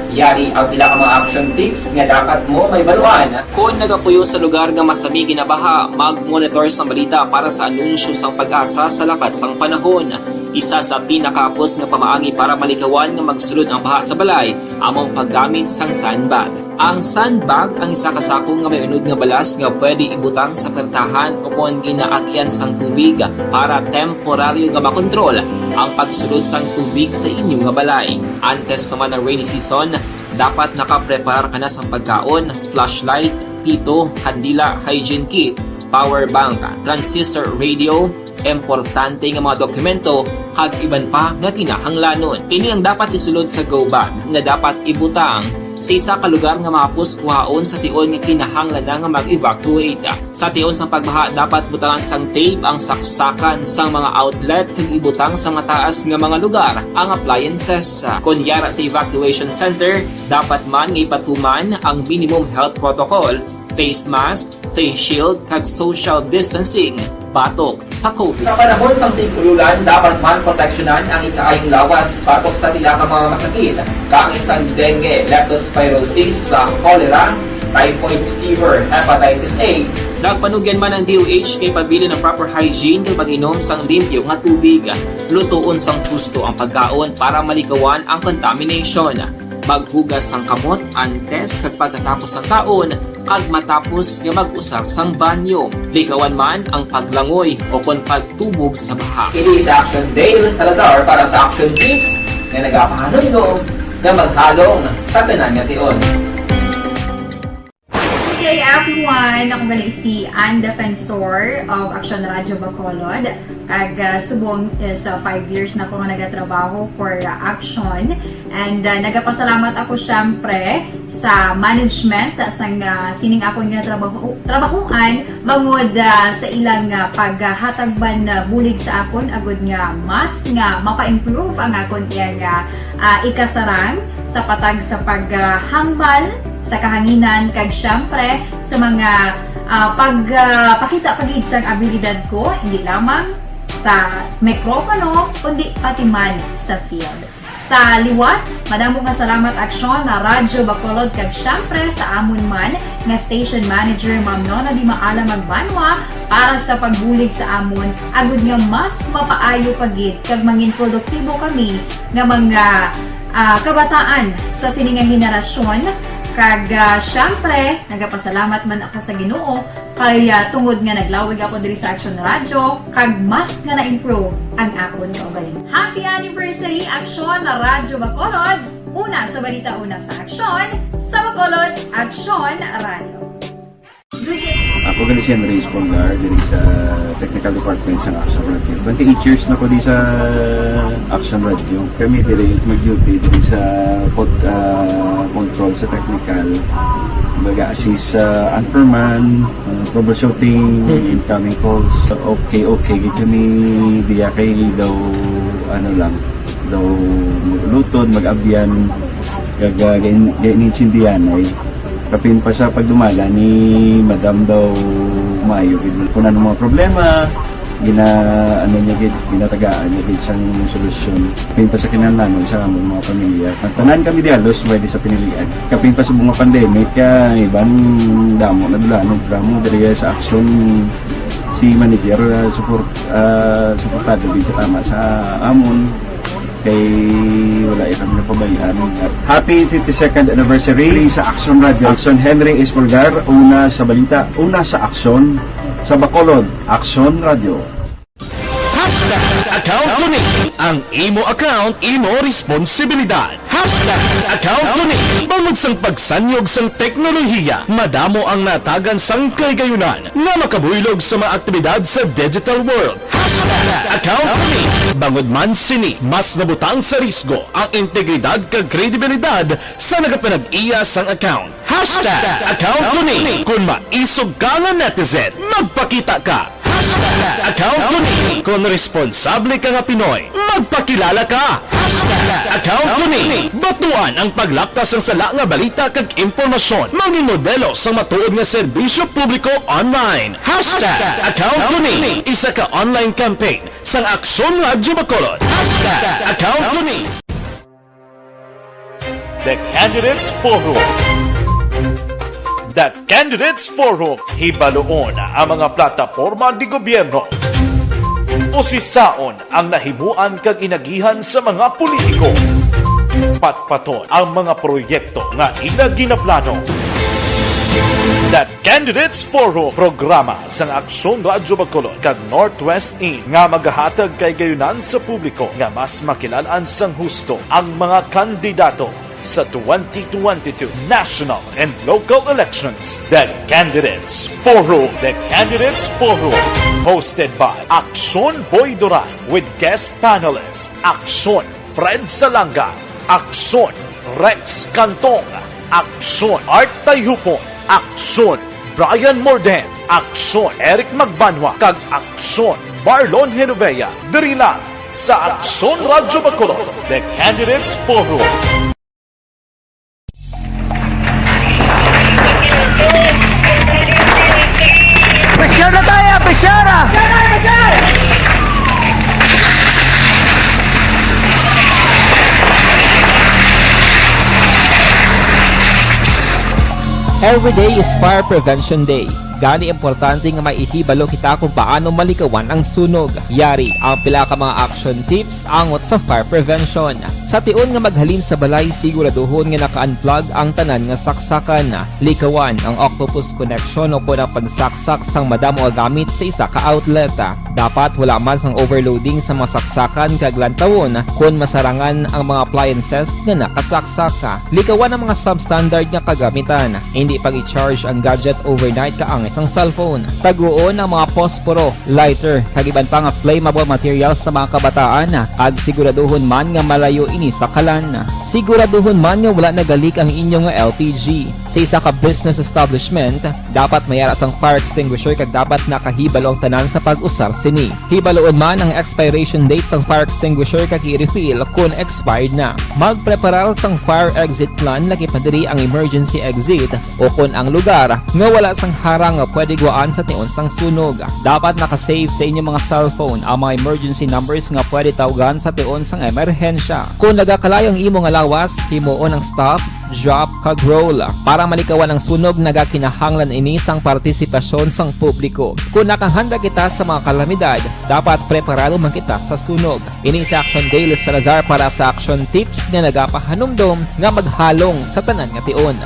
Yari ang pila ka mga action tips nga dapat mo mahibaluan. Kon nagapuyo sa lugar nga masami ginabaha, mag-monitor sang balita para sa anunsyo sang PAGASA sa lakat sang panahon. Isa sa pinakahapos nga pamaagi para malikawan nga magsulod ang baha sa balay amo ang paggamit sang sandbag. Ang sandbag ang isa ka sako nga may unod nga balas nga pwede ibutang sa pertahan o kon ginaagyan sang tubig para temporaryo nga makontrol ang pagsulod sang tubig sa inyo nga balay. Antes pa man ang rainy season, dapat nakapreparar ka na sang pagkaon, flashlight, pito, kandila, hygiene kit, power bank, transistor radio, importante nga mga dokumento, kag iban pa nga kinahanglanon. Ini ang dapat isulod sa go bag nga dapat ibutang sa isa ka lugar nga mahapos kuhaon sa tion nga kinahanglan na nga mag-evacuate. Sa tion sang pagbaha, dapat butangan sang tape ang saksakan sang mga outlet kag ibutang sa mataas nga mga lugar ang appliances. Kon yara sa evacuation center, dapat man nga ipatuman ang minimum health protocol, face mask, face shield, kag social distancing batok sa COVID. Sa panahon sang tig-ululan, dapat man proteksyonan ang ikaayong lawas batok sa pila ka mga masakit, kaangay sang dengue, leptospirosis, sa cholera, typhoid fever, hepatitis A. Nagpanugyan man ang D O H nga ipabilin ang proper hygiene kag pag-inom sang limpyo nga tubig. Lutoon sang husto ang pagkaon para malikawan ang contamination. Maghugas sang kamot antes kag pagkatapos sang kaon, kag matapos nga mag-usar sang banyo. Likawan man ang paglangoy o kon pagtubog sa baha. Kini si Action Dale Salazar para sa Action Tips nga nagapahanumdom nga maghalong sa tanan nga tion. Good day, everyone. Ako gali si Ann Defensor of Action Radio Bacolod. Kag, ah, subong is, ah, five years na ko nga nagatrabaho for, ah, Action. And, ah, nagapasalamat ako, syempre, sa management, ah, sang, ah, sining akon nga trabaho, trabahuan, bangod, ah, sa ilang, ah, paghatag man, ah, bulig sa akon, agud nga mas nga mapa-improve ang akon iyang, ah, ah, ikasarang sa patag sa paghambal sa kahanginan, kag siyempre sa mga, ah, pag, ah, pakita pa gid sang abilidad ko, hindi lamang sa mikropono, kundi pati man sa field. Sa liwat, madamo nga salamat, Aksyon, na Radyo Bacolod, kag siyempre sa amon man nga station manager, Ma'am Nona Di Maala Magbanwa, para sa pagbulig sa amon, agud nga mas mapaayo pa gid kag mangin produktibo kami nga mga, ah, kabataan sa sini nga henerasyon. Kag, ah, siyempre, nagapasalamat man ako sa Ginoo kay, ah, tungod nga naglawig ako diri sa Action Radio, kag mas nga na-improve ang akon kaugalingon. Happy anniversary, Aksyon na Radyo Bacolod! Una sa balita, una sa aksyon, sa Bacolod, Aksyon Radio. Visit Ako gani si Andres Polgar, diri sa technical department sa Action Radio. Twenty-eight years na ko di sa Action Radio. Kami diri mag-duty diri sa pod, ah, control sa technical. Mag-assist sa anchorman, ah, troubleshooting, incoming calls. Okay, okay. Gid kami diya kay daw, ano lang, daw lutod, mag-abyan, kag, ah, gain-, gainintindihan ay. Kapin pa sa pagdumala ni Madam daw maayo gid. Kung ano mga problema, gina-, ano niya gid, ginatagaan niya gid sang solusyon. Kapin pa sa kinahanglanon sa among mga pamilya. Ang tanan kami di halos pwede sa pinilian. Kapin pa sa mga pandemic, kaya iban damo na dulanon, damo diri sa aksyon si manager, ah, support, ah, suportado gid tama sa amon. Kay wala kami napabayaan. Happy fifty-second anniversary sa Action Radio. Action Henry Espolgar, una sa balita, una sa aksyon, sa Bacolod, Action Radio. Hashtag account ko ni. Ang imo account, imo responsibilidad. Hashtag account ko ni. Bangod sang pagsanyog sang teknolohiya, madamo ang natagan sang kahigayunan nga makabuylog sa mga aktibidad sa digital world. Hashtag account ko ni. Bangod man sini, mas nabutang sa risgo ang integridad kag kredibilidad sa nagapanag-iya sang account. Hashtag account ko ni. Kung maisog ka nga netizen, magpakita ka. Hashtag account ko ni. Kung responsable ka nga Pinoy, magpakilala ka. Hashtag account ko ni. Batuan ang paglapta sang sala nga balita kag impormasyon. Mangin modelo sang matuod nga serbisyo publiko online. Hashtag account ko ni. Isa ka online campaign sang Aksyon Radyo Bacolod. Hashtag account ko ni. The Candidates Forum. The Candidates Forum. Hibaloon ang mga plataporma di gobyerno. Usisaon ang nahimuan kag inagihan sa mga politiko. Patpaton ang mga proyekto nga ila ginaplano. The Candidates Forum, programa sang Aksyon Radyo Bacolod kag Northwest In nga magahatag kahigayunan sa publiko nga mas makilal-an sang husto ang mga kandidato sa twenty twenty-two national and local elections. The Candidates Forum. The Candidates Forum, hosted by Aksyon Boy Duran with guest panelist Aksyon Fred Salanga, Aksyon Rex Cantong, Aksyon Art Tayhupon, Aksyon Brian Morden, Aksyon Eric Magbanwa, kag Aksyon Marlon Genovea. Diri lang sa Aksyon Radyo Bacolod, The Candidates Forum. Pressure na tayo! Pressure! Every day is Fire Prevention Day. Gani, importante nga maihibalo kita kung paano malikawan ang sunog. Yari ang pila ka mga action tips angot sa fire prevention. Sa tion nga maghalin sa balay, siguraduhon nga naka-unplug ang tanan nga saksakan. Likawan ang octopus connection o kon ang pagsaksak sang madamo nga gamit sa isa ka outlet. Dapat wala man sang overloading sa mga saksakan kag lantawon kon masarangan ang mga appliances nga nakasaksak. Likawan ang mga substandard nga kagamitan. Hindi pag-i-charge ang gadget overnight kag ang sang cellphone. Taguon ang mga posporo, lighter, kag iban pa nga flammable materials sa mga kabataan, kag siguraduhon man nga malayo ini sa kalan. Siguraduhon man nga wala nagalik ang inyo nga L P G. Sa isa ka business establishment, dapat may ara sang fire extinguisher kag dapat nakahibalo ang tanan sa pag-usar sini. Hibaluon man ang expiration date sang fire extinguisher kag i-refill kon expired na. Magpreparar sang fire exit plan, laki pa diri ang emergency exit o kon ang lugar nga wala sang harang nga pwede gwaan sa tion sang sunog. Dapat naka-save sa inyo mga cellphone ang mga emergency numbers nga pwede tawgan sa tion sang emerhensya. Kon nagakalayo ang imo nga lawas, himuon ang stop, drop, kag roll. Para malikawan ang sunog, nagakinahanglan ini sang partisipasyon sang publiko. Kon nakahanda kita sa mga kalamidad, dapat preparado man kita sa sunog. Ini si Action Dale Salazar para sa Action Tips nga nagapahanumdom nga maghalong sa tanan nga tion.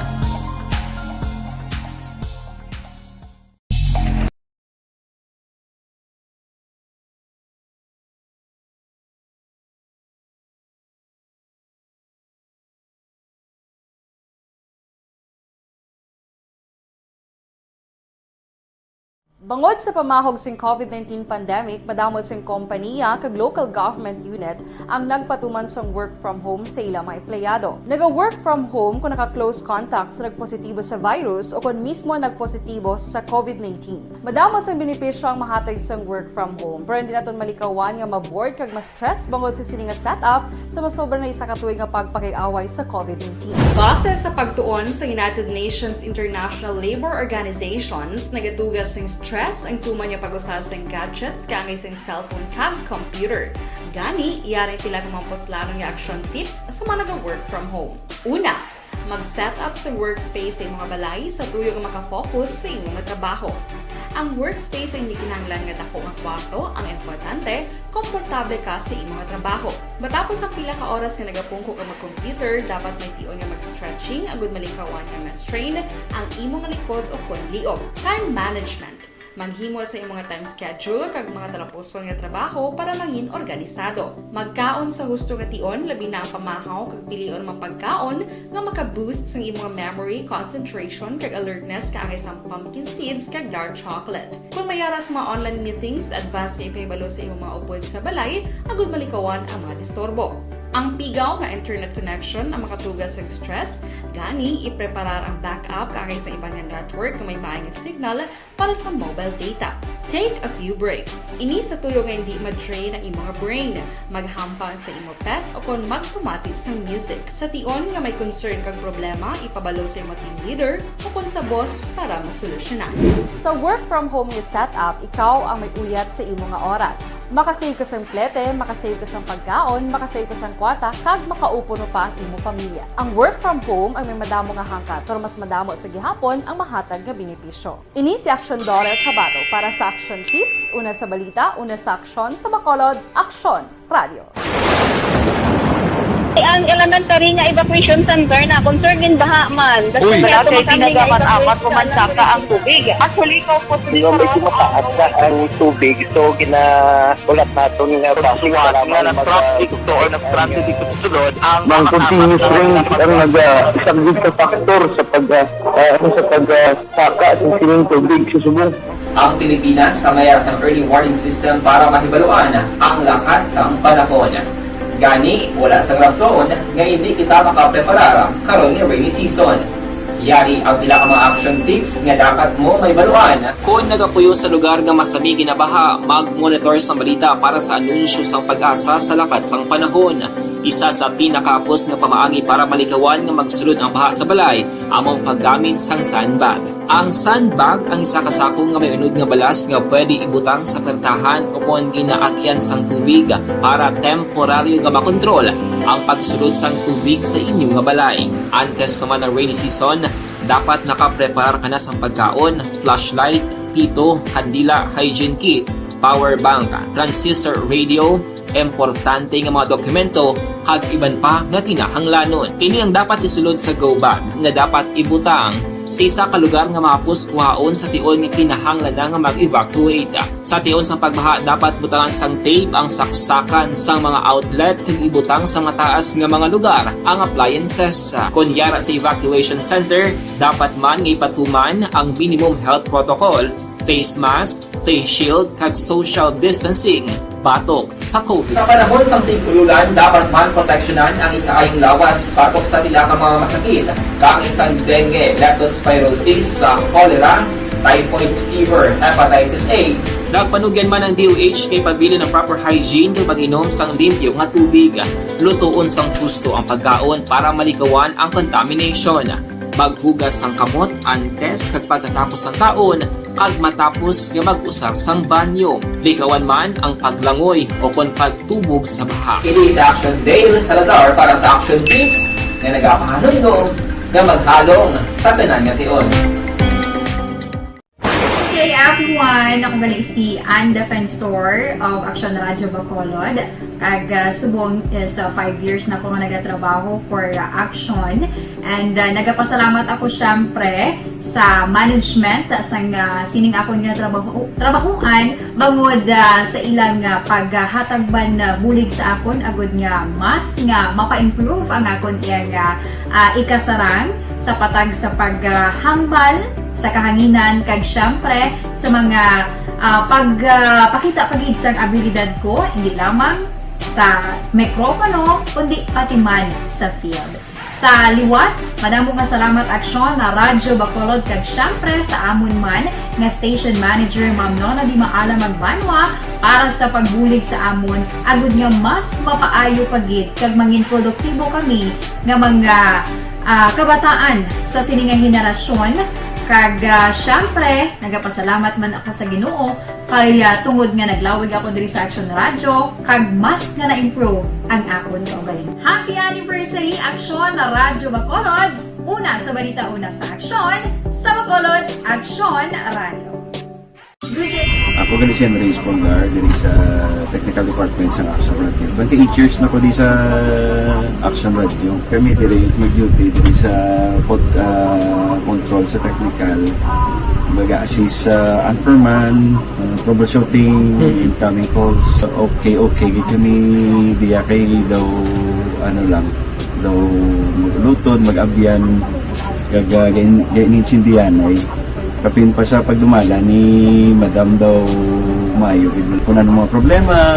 Bangod sa pamahog sing COVID nineteen pandemic, madamo sing kompanya kag local government unit ang nagpatuman sang work from home sa ila mga empleyado. Naga-work from home kung naka-close contact sa nagpositibo sa virus o kon mismo nagpositibo sa COVID nineteen. Madamo sang benepisyo ang mahatag sang work from home, pero hindi naton malikawan nga ma-bored kag ma-stress bangod sa sini nga setup sa masobra na isa ka tuig nga pagpakig-away sa COVID nineteen. Base sa pagtuon sa United Nations International Labor Organizations, nagatuga sing stress ang tuman nga pag-usa sing gadgets kaangay sing cellphone kag computer. Gani, yari pila ka mga puslanon nga action tips sa mga naga-work from home. Una, mag-set up sa workspace sa imong balay sa tuyo nga makafocus sa imo nga trabaho. Ang workspace ay hindi kinahanglan nga dako nga kwarto, ang importante, komportable ka sa imo nga trabaho. Matapos ang pila ka oras nga nagapungko ka mag-computer, dapat may tion nga mag-stretching agud malikawan nga ma-strain ang imo nga likod o kon liog. Time management. Maghimo sa imo nga time schedule kag mga talapuson nga trabaho para mangin organisado. Magkaon sa husto nga tion, labi na ang pamahaw kag pilion ang mga pagkaon nga maka-boost sang imo nga memory, concentration, kag alertness kaangay sang pumpkin seeds kag dark chocolate. Kung may ara sa mga online meetings, advance nga ipahibalo sa imo mga upod sa balay agud malikawan ang mga disturbo. Ang pigaw nga internet connection ang makatuga sa stress, gani ipreparar ang backup kaangay sa iban nga network nga may maay nga signal para sa mobile data. Take a few breaks. Ini sa tuyo nga hindi ma-drain ang imo nga brain. Maghampang sa imo pet o kon magpamati sang music. Sa tion nga may concern kag problema, ipabalo sa imo team leader o kon sa boss para masolusyonan. Sa work from home nga setup, ikaw ang may uyat sa imo nga oras. Makasave ka sang plete, makasave ka sang pagkaon, makasave ka sang kwarta, kag makaupod pa ang imo pamilya. Ang work from home ay may madamo nga hangkat, pero mas madamo sa gihapon ang mahatag nga benepisyo. Ini si Action Daughter Tabato para sa Action Tips, una sa balita, una sa aksyon, sa Bacolod, Aksyon Radio. Ang elementary nga evacuation center na concern din baha man. Uy. Wala kay tinaga man amat ko man saka ang tubig. Actually, ko po. Medyo mataas na ang tubig, so gina-, ulat naton nga basi nga nag-traffic to or nag-transit dito sa sulod ang mga continuous rains ang nagasaglit sa factor sa pag, ah, ah, ano, sa pag, ah, saka sa sining tubig sa subong. Ang Pilipinas sa may sang early warning system para mahibaluan ang lakat sang panahon. Gani, wala sang rason nga hindi kita makapreparar karon nga rainy season. Yari ang pila ka mga action tips nga dapat mo mahibaluan. Kon nagapuyo sa lugar nga masami ginabaha, mag-monitor sa balita para sa anunsyo sang PAGASA sa lakat sang panahon. Isa sa pinakahapos nga pamaagi para malikawan nga magsulod ang baha sa balay amo ang paggamit sang sandbag. Ang sandbag ang isa ka sako nga may unod nga balas nga pwede ibutang sa pertahan o kon ginaagyan sang tubig para temporaryo nga makontrol ang pagsulod sang tubig sa inyo nga balay. Antes pa man ang rainy season, dapat nakapreparar ka na sang pagkaon, flashlight, pito, kandila, hygiene kit, power bank, transistor radio, importante nga mga dokumento, kag iban pa nga kinahanglanon. Ini ang dapat isulod sa go bag nga dapat ibutang sa isa ka lugar nga mahapos kuhaon sa tion nga kinahanglan na nga mag-evacuate. Sa tion sang pagbaha, dapat butangan sang tape ang saksakan sang mga outlet kag ibutang sa mataas nga mga lugar ang appliances. Kon yara sa evacuation center, dapat man nga ipatuman ang minimum health protocol, face mask, face shield, kag social distancing batok sa COVID. Sa panahon sang tig-ulan, dapat man proteksyonan ang ikaayong lawas batok sa pila ka mga masakit, kaangay sang dengue, leptospirosis, sa cholera, typhoid fever, hepatitis A. Nagpanugyan man ang D O H nga ipabilin ang proper hygiene kag pag-inom sang limpyo nga tubig. Lutoon sang husto ang pagkaon para malikawan ang contamination. Maghugas sang kamot antes kag pagkatapos sang kaon, kag matapos nga mag-usar sang banyo. Likawan man ang paglangoy o kon pagtubog sa baha. Kini sa Action Dale Salazar para sa Action Tips nga nagapahanumdom nga maghalong sa tanan nga tion. Hey everyone! Ako gali si Ann Defensor of Action Radio Bacolod. Kag, ah, subong is, ah, five years na ako nga nagatrabaho for, ah, Action. And, ah, nagapasalamat ako syempre sa management sang, ah, sining akon nga trabaho, trabahuan bangod, ah, sa ilang, ah, paghatag man, ah, bulig sa akon agud nga mas nga mapa-improve ang akon iyang, ah, ah, ikasarang sa patag sa paghambal sa kahanginan kag syempre sa mga, ah, pag, ah, pakita pa gid sang abilidad ko, hindi lamang sa mikropono, kundi pati man sa field. Sa liwat, madamo nga salamat Aksyon na Radyo Bacolod kag syempre sa amon man nga station manager, Ma'am Nona Di Maala Magbanwa, para sa pagbulig sa amon, agud nga mas mapaayo pa gid kag mangin produktibo kami nga mga, ah, kabataan sa sini nga henerasyon. Kag, ah, syempre, nagapasalamat man ako sa Ginoo kay, ah, tungod nga naglawig ako diri sa Action Radio, kag mas nga na-improve ang akon kaugalingon. Happy anniversary, Action na Radyo Bacolod! Una sa balita, una sa aksyon, sa Bacolod, Action Radio. Good day. Ako gali si Henry Espolgar, diri sa technical department sa Action Radio. Twenty-eight years na ko di sa Action Radio. Kami diri mag-duty diri sa pot-, ah, control sa technical. Mag-assist sa anchorman, ah, troubleshooting, Mm. incoming calls. Okay, okay. Gid kami diya kay daw, ano lang, daw mag-uluton, mag-abyan. Kag, ah, gain-, gain-, intindihan ay. Kapin pa sa pagdumala ni Madam daw maayo gid. Kung ano mga problema,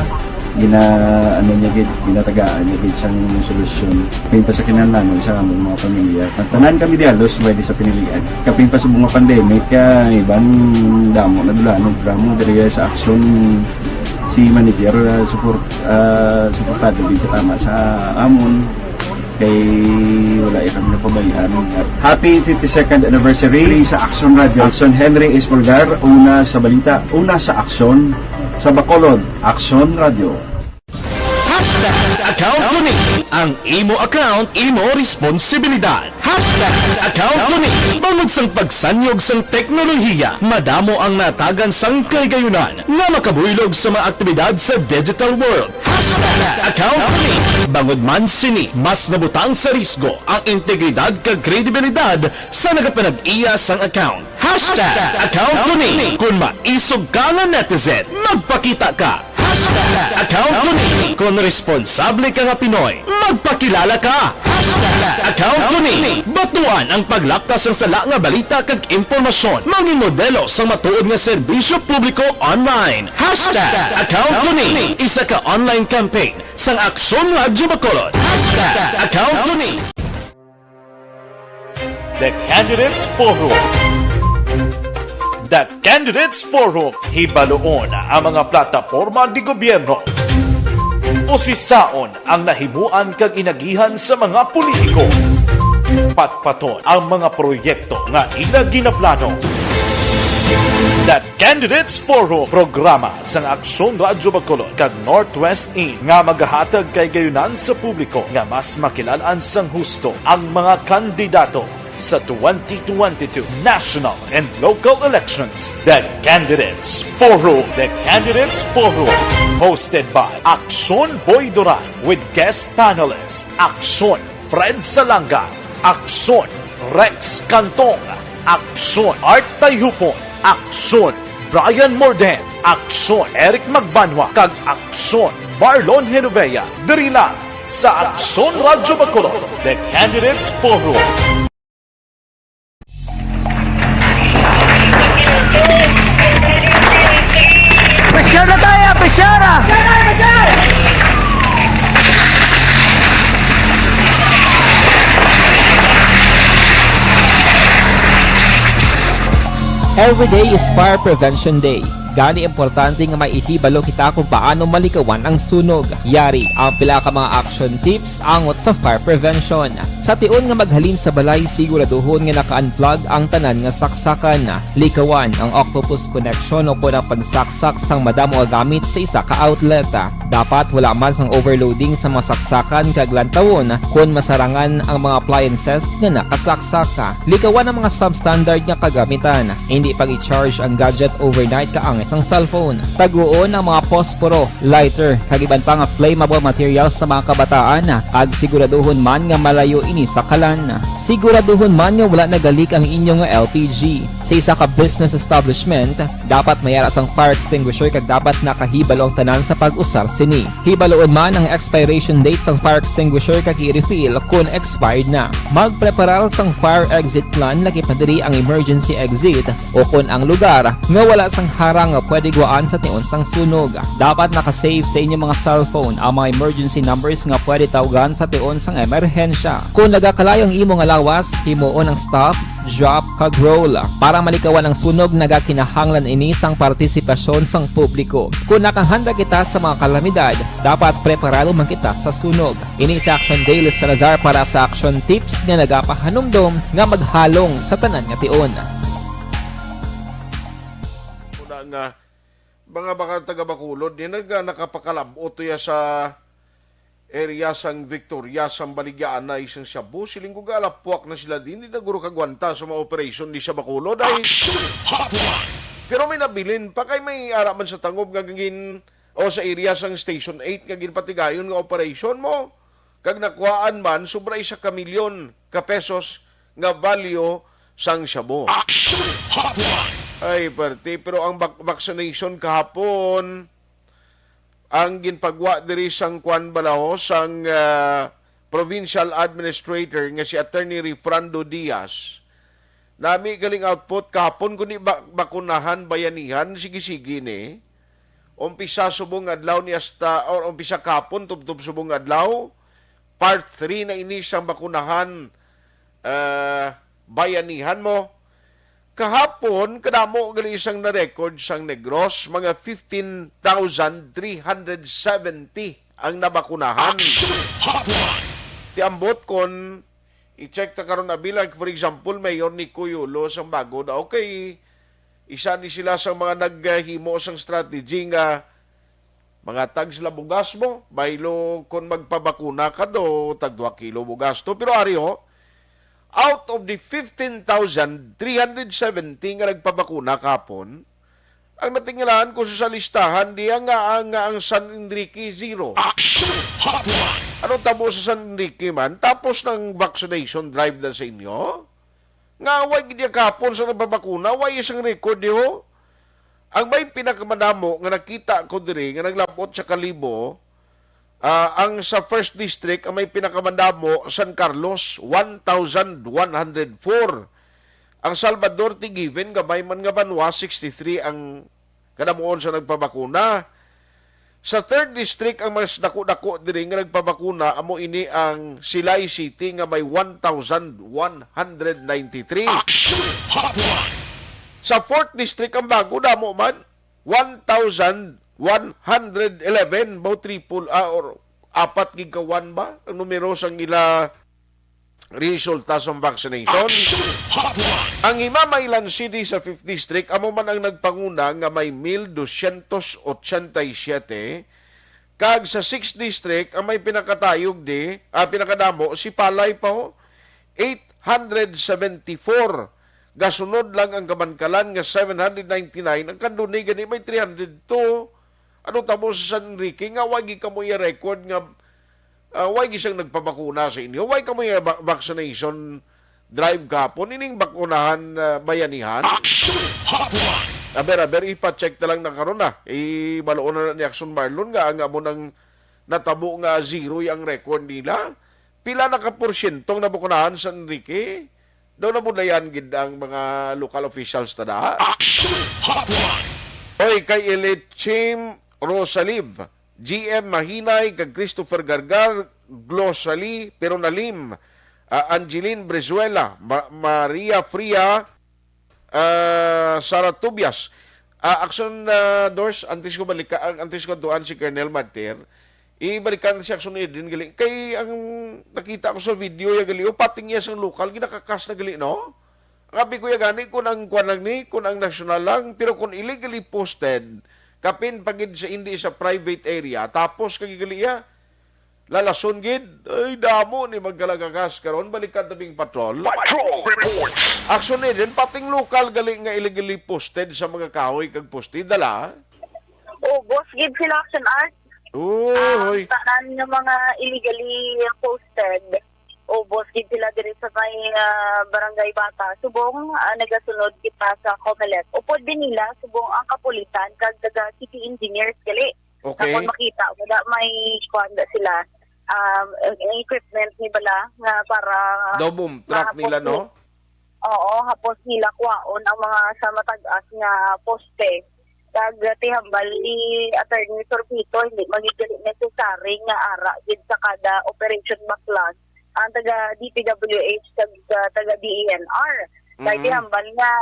gina-, ano niya gid, ginatagaan niya gid sang solusyon. Kapin pa sa kinahanglanon sa among mga pamilya. Ang tanan kami di halos pwede sa pinilian. Kapin pa sa mga pandemic, ah, iban damo na dulanon, damo diri sa Action si manager, ah, support, ah, suportado gid katama sa amon. Kay wala iya kami napabayaan. Happy fifty-second anniversary sa Action Radio. Action Henry Espolgar, una sa balita, una sa aksyon, sa Bacolod, Action Radio. Hashtag account ko ni. Ang imo account, imo responsibilidad. Hashtag account ko ni. Bangod sang pagsanyog sang teknolohiya, madamo ang natagan sang kahigayunan nga makabuylog sa mga aktibidad sa digital world. Hashtag account ko ni. Bangod man sini, mas nabutang sa risgo ang integridad kag kredibilidad sa nagapanag-iya sang account. Hashtag account ko ni. Kung maisog ka nga netizen, magpakita ka. Hashtag account ko ni. Kung responsable ka nga Pinoy, magpakilala ka. Hashtag account ko ni. Batuan ang paglapkas sang sala nga balita kag impormasyon. Mangin modelo sang matuod nga serbisyo publiko online. Hashtag account ko ni. Isa ka online campaign sang Aksyon Radyo Bacolod. Hashtag account ko ni. The Candidates Forum. The Candidates Forum. Hibaluon ang mga plataporma di gobyerno. Usisaon ang nahimuan kag inagihan sa mga politiko. Patpaton ang mga proyekto nga ila ginaplano. The Candidates Forum, programa sang Aksyon Radyo Bacolod kag Northwest In nga magahatag kahigayunan sa publiko nga mas makilal-an sang husto ang mga kandidato. Sa twenty twenty-two national and local elections, the Candidates Forum. The Candidates Forum, hosted by Aksyon Boy Duran, with guest panelists Aksyon Fred Salanga, Aksyon Rex Cantong, Aksyon Art Tayhupon, Aksyon Brian Morden, Aksyon Eric Magbanwa, kag Aksyon Marlon Genovea. Diri lang sa Aksyon Radyo Bacolod, The Candidates Forum. Presyar na tayo, presyar ah! Every day is Fire Prevention Day. Gani importante nga may ihibalo kita kung paano malikawan ang sunog. Yari ang pila ka mga action tips angot sa fire prevention. Sa tion nga maghalin sa balay, siguraduhon nga naka-unplug ang tanan nga saksakan. Likawan ang octopus connection o kon ang pagsaksak sang madamo nga gamit sa isa ka outlet. Dapat wala man sang overloading sa mga saksakan kag lantawon kon masarangan ang mga appliances nga nakasaksak. Likawan ang mga substandard nga kagamitan. Hindi pag-i-charge ang gadget overnight kaangay sang cellphone. Taguon ang mga posporo, lighter, kag iban pa nga flammable materials sa mga kabataan, kag siguraduhon man nga malayo ini sa kalan. Siguraduhon man nga wala nagalik ang inyo nga L P G. Sa isa ka business establishment, dapat may ara sang fire extinguisher kag dapat nakahibalo ang tanan sa pag-usar sini. Hibaloon man ang expiration date sang fire extinguisher kag i-refill kon expired na. Magpreparar sang fire exit plan, lakip na diri ang emergency exit o kon ang lugar nga wala sang harang nga pwede guwaan sa tion sang sunog. Dapat naka-save sa inyo mga cellphone ang mga emergency numbers nga pwede tawgan sa tion sang emerhensya. Kon nagakalayo ang imo nga lawas, himuon ang stop, drop, kag roll. Para malikawan ang sunog, nagakinahanglan ini sang partisipasyon sang publiko. Kon nakahanda kita sa mga kalamidad, dapat preparado man kita sa sunog. Ini si Action Dale Salazar para sa Action Tips nga nagapahanumdom nga maghalong sa tanan nga tion. Una nga, mga baka taga Bacolod, di nag, nakapakalab-ot ya sa area sang Victoria, sang Baligyaanay, sang Shabu. Siling ko, galapuak na sila din, di na guro kagwanta sa mga operation di sa Bacolod ay. Pero may nabilin pa kay may ara man sa tangob nga gin, o sa area sang Station eight nga ginpatigayon nga operation mo. Kag nakuhaan man sobra isa ka milyon ka pesos nga value sang shabu. Action Hotline! Ay, parte, pero ang vac- vaccination kahapon, ang ginpagwa diri sang kwan balaho sang ah, provincial administrator nga si Attorney Rifrando Diaz, nami galing output kahapon kundi ba- bakunahan bayanihan, sige-sige ni. Umpisa subong adlaw ni hasta, or umpisa kahapon tubtob subong adlaw, part three na ini sang bakunahan, ah, bayanihan mo. Kahapon, kadamo gali sang na-record sang Negros, mga fifteen thousand three hundred seventy ang nabakunahan. Action Hotline! Ti ambot kon i-check ta karon abi, like, for example, Mayor Nico Yulo sang Bago daw kay isa ni sila sa mga naghimo sang strategy nga mga tag sila bugas mo, baylo kon magpabakuna ka do, tag dua kilo bugas to. Pero ari ho, out of the fifteen thousand three hundred seventy nga nagpabakuna kahapon, ang natingalahan ko sa listahan diya nga ang, nga ang San Enrique zero. Action Hotline! Ano tabo sa San Enrique man? Tapos ng vaccination drive na sa inyo? Nga way gid niya kahapon sa nagpabakuna, way isang record di ho. Ang may pinakamadamo nga nakita ko diri nga naglabot sa kalibo, ah, ang sa first district ang may pinakamadamo, San Carlos, one thousand one hundred four. Ang Salvador, ti given, gamay man nga banwa, sixty-three ang kadamuon sa nagpabakuna. Sa third district, ang mas dako-dako diri nga nagpabakuna amo ini ang Silay City nga may one thousand one hundred ninety-three. Action Hotline! Sa fourth district, ang Bago, damo man, one thousand one hundred eleven, about triple, ah, or apat gid ka one ba ang numero sang ila resulta sang vaccination. Action Hotline! Ang Himamaylan City sa fifth District amo man ang nagpanguna nga may mil dosyentos otsenta y siyete, kag sa sixth District ang may pinakatayog di, ah, pinakadamo si Palay pa ho, eight hundred seventy-four. Gasunod lang ang Kamankalan nga seven hundred ninety-nine. Ang Candoni gani may three hundred two. Ano tabo sa San Enrique nga wa gid kamo iya record nga, ah, wa gid siyang nagpabakuna sa inyo? Wa kamo iya va-, vaccination drive kapon ining bakunahan, ah, bayanihan? Action Hotline! Aber, aber, ipa-check na lang na karon na. Ibaloon na ni Action Marlon nga ang amo nang natabo nga zero ang record nila. Pila na ka porsyento ang nabakunahan sa Enrique? Daw nabudlayan gid ang mga local officials ta da. Action Hotline! Oy, kay Elite Team Rosalib, G M Mahinay, kag Christopher Gargar, Glosali, Peronalim, ah, Angeline Brizuela, Ma-, Maria Fria, ah, Sara Tobias. Ah, Action, ah, Dors, antes ko balika-, ang, antes ko tuan si Colonel Martir, ibalikan siya Action Edwin gali. Kay ang nakita ko sa video ya gali, o, pating iya sang lokal, ginakakas na gali, no? Ang abi ko ya gani, kung ang kwan lang ni, kung ang national lang, pero kung illegally posted, kapin pa gid sa hindi sa private area, tapos kag gali ya, lalason gid. Ay, damo ni magkalagagas karon. Balikan tabing patrol. Patrol reports. Action ni din, pating lokal gali nga illegally posted sa mga kahoy kag poste, dala. Ubos gid sila, Action Art. Uy, Ang hoy. Tanan nga mga illegally posted, ubos gid sila diri sa may, ah, Barangay Bata. Subong, ah, nagasunod kita sa Comelec. Upod din nila, subong ang kapulisan kag taga city engineers gali. Okay. Kung makita mo da, may kuwan da sila, um, ang equipment ni bala nga para Daw boom truck nila, no? Oo, hapos nila kwaon ang mga sa matag-as nga poste. Kag tihambal ni Attorney Sorbito, hindi man gid gali necessary nga ara gid sa kada operation baklas ang taga D P W H kag, ah, taga D E N R. Kay Mhm. tihambal nga,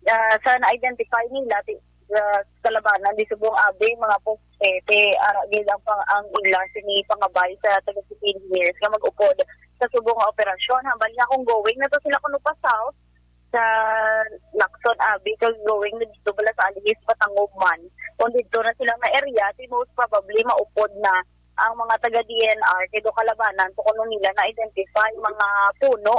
ah, sa na-identify nila, ti-, ah, kalabanan di subong abi mga poste, ti ara gid ang pang-, ang ila sini pangabay sa taga city engineers nga mag-upod sa subong nga operasyon. Hambal nga kung going na to sila kuno pa south, sa Lacson Abbey, kag going na dito bala sa Alihis, Patangub man. Kung dito na sila nga area, di most probably maupod na ang mga taga D N R, kay do kalabanan, so kuno nila na-identify mga puno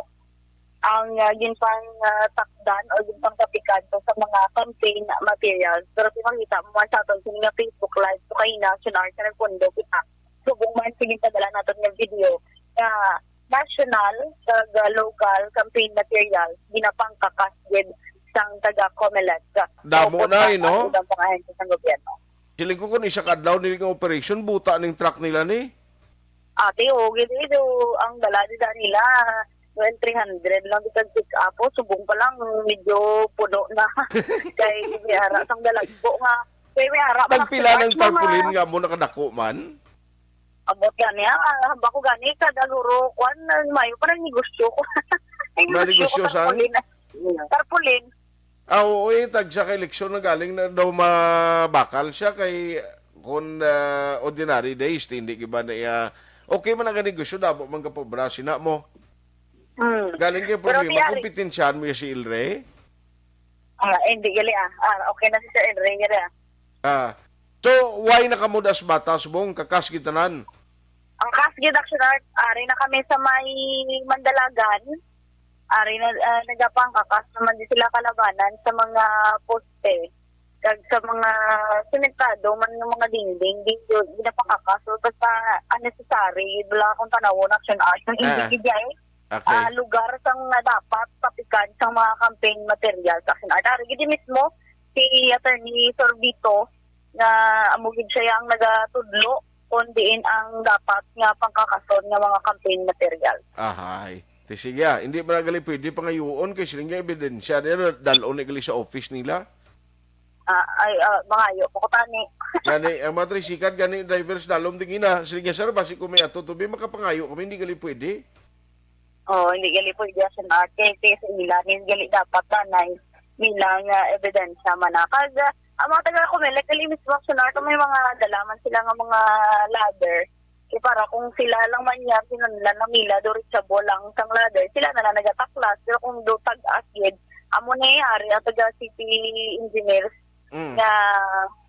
ang, ah, ginpang, ah, takdan o ginpang tapikan to sa mga campaign materials. Pero kung makita mo man sa aton sini nga Facebook Live, so kay National sa nagpundo kita. Subong man, sige, padala naton nga video nga national kag, ah, local campaign material ginapangkakas gid sang taga Comelec. Damo So, na, eh, no? Ang pang-ahensya sang gobyerno. Siling ko, kung isa ka adlaw nila nga operation, buta ning truck nila ni. Ate, o, gid, gid, o, ang dala di da nila, well, three hundred lang, di kag pick up, o, subong pa lang, medyo puno na. Kay may ara sang dalagko nga, kay may ara man Tagpila ang ng tarpaulin nga mo nakadako man? Abot gani, ah, hamba ko gani, kada guro, kwan, mayo pa nang negosyo ko. Ang negosyo ko, Manegosyo sang? Tarpaulin. Tarpaulin. Ah, oo, eh, tagsa ka eleksyon na galing na daw mabakal siya kay kung, ah, ordinary days, hindi giba na iya. Okay man ang negosyo, damo man ka pobra, sina mo. Hmm. Galing kay Pero problema, tiyari. Kompetensyahan mo ya si Ilre? Ah, eh, hindi gali, ah. Ah, okay na si Sir Henry, gali, ah. Ah. So, why nakamudas batas, Bong? Kakas gitanan. Ang kas gid, Action Art, ari na kami sa may Mandalagan. Ari na, ah, nagapangkakas naman di sila kalabanan sa mga poste. Kag sa mga simentado man nga mga dingding, di yun, di napangkakas. So, basta unnecessary, wala akong tanawon, Action Art. Ang Ah. hindi gid, eh. Okay. Ah, lugar sang dapat tapikan sang mga campaign materials. Action Art. Ari gid mismo si Attorney Sorbito nga amo gid siya ang nagatudlo kung diin ang dapat nga pangkakason nga mga campaign materials. Ahay. Ti sige, ah, hindi man gali pwede pangayuon kay sila nga ebidensya nila, dal-on na gali sa office nila. Ah, ay, ah, mangayo pa ko tani. Gani, ang mga tricycle, gani, drivers, dalom din ina. Sige, sir, basi kung may ato to, be, makapangayo kami, hindi gali pwede. Oh, hindi gali pwede, Action Art, kay, kay sa ila, hindi gali dapat tanay nila nga ebidensya man na. Kag, ah, ang mga taga Comelec, gali mismo, Action Art, may mga dalaman sila nga mga ladder. Kay para kung sila lang man yan, sinunlan lang nila, do reachable lang sang ladder, sila na lang nagataklas. Pero kung do tag-as gid, amo na eh, ari ang taga city engineers, Mm. nga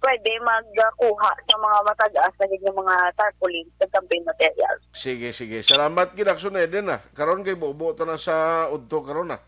pwede magkuha sa mga matag-as na gid nga mga tarpaulin sa campaign materials. Sige, sige. Salamat gid, Action Eden, ah. Karon kay bubo ta na sa udto karon, ah.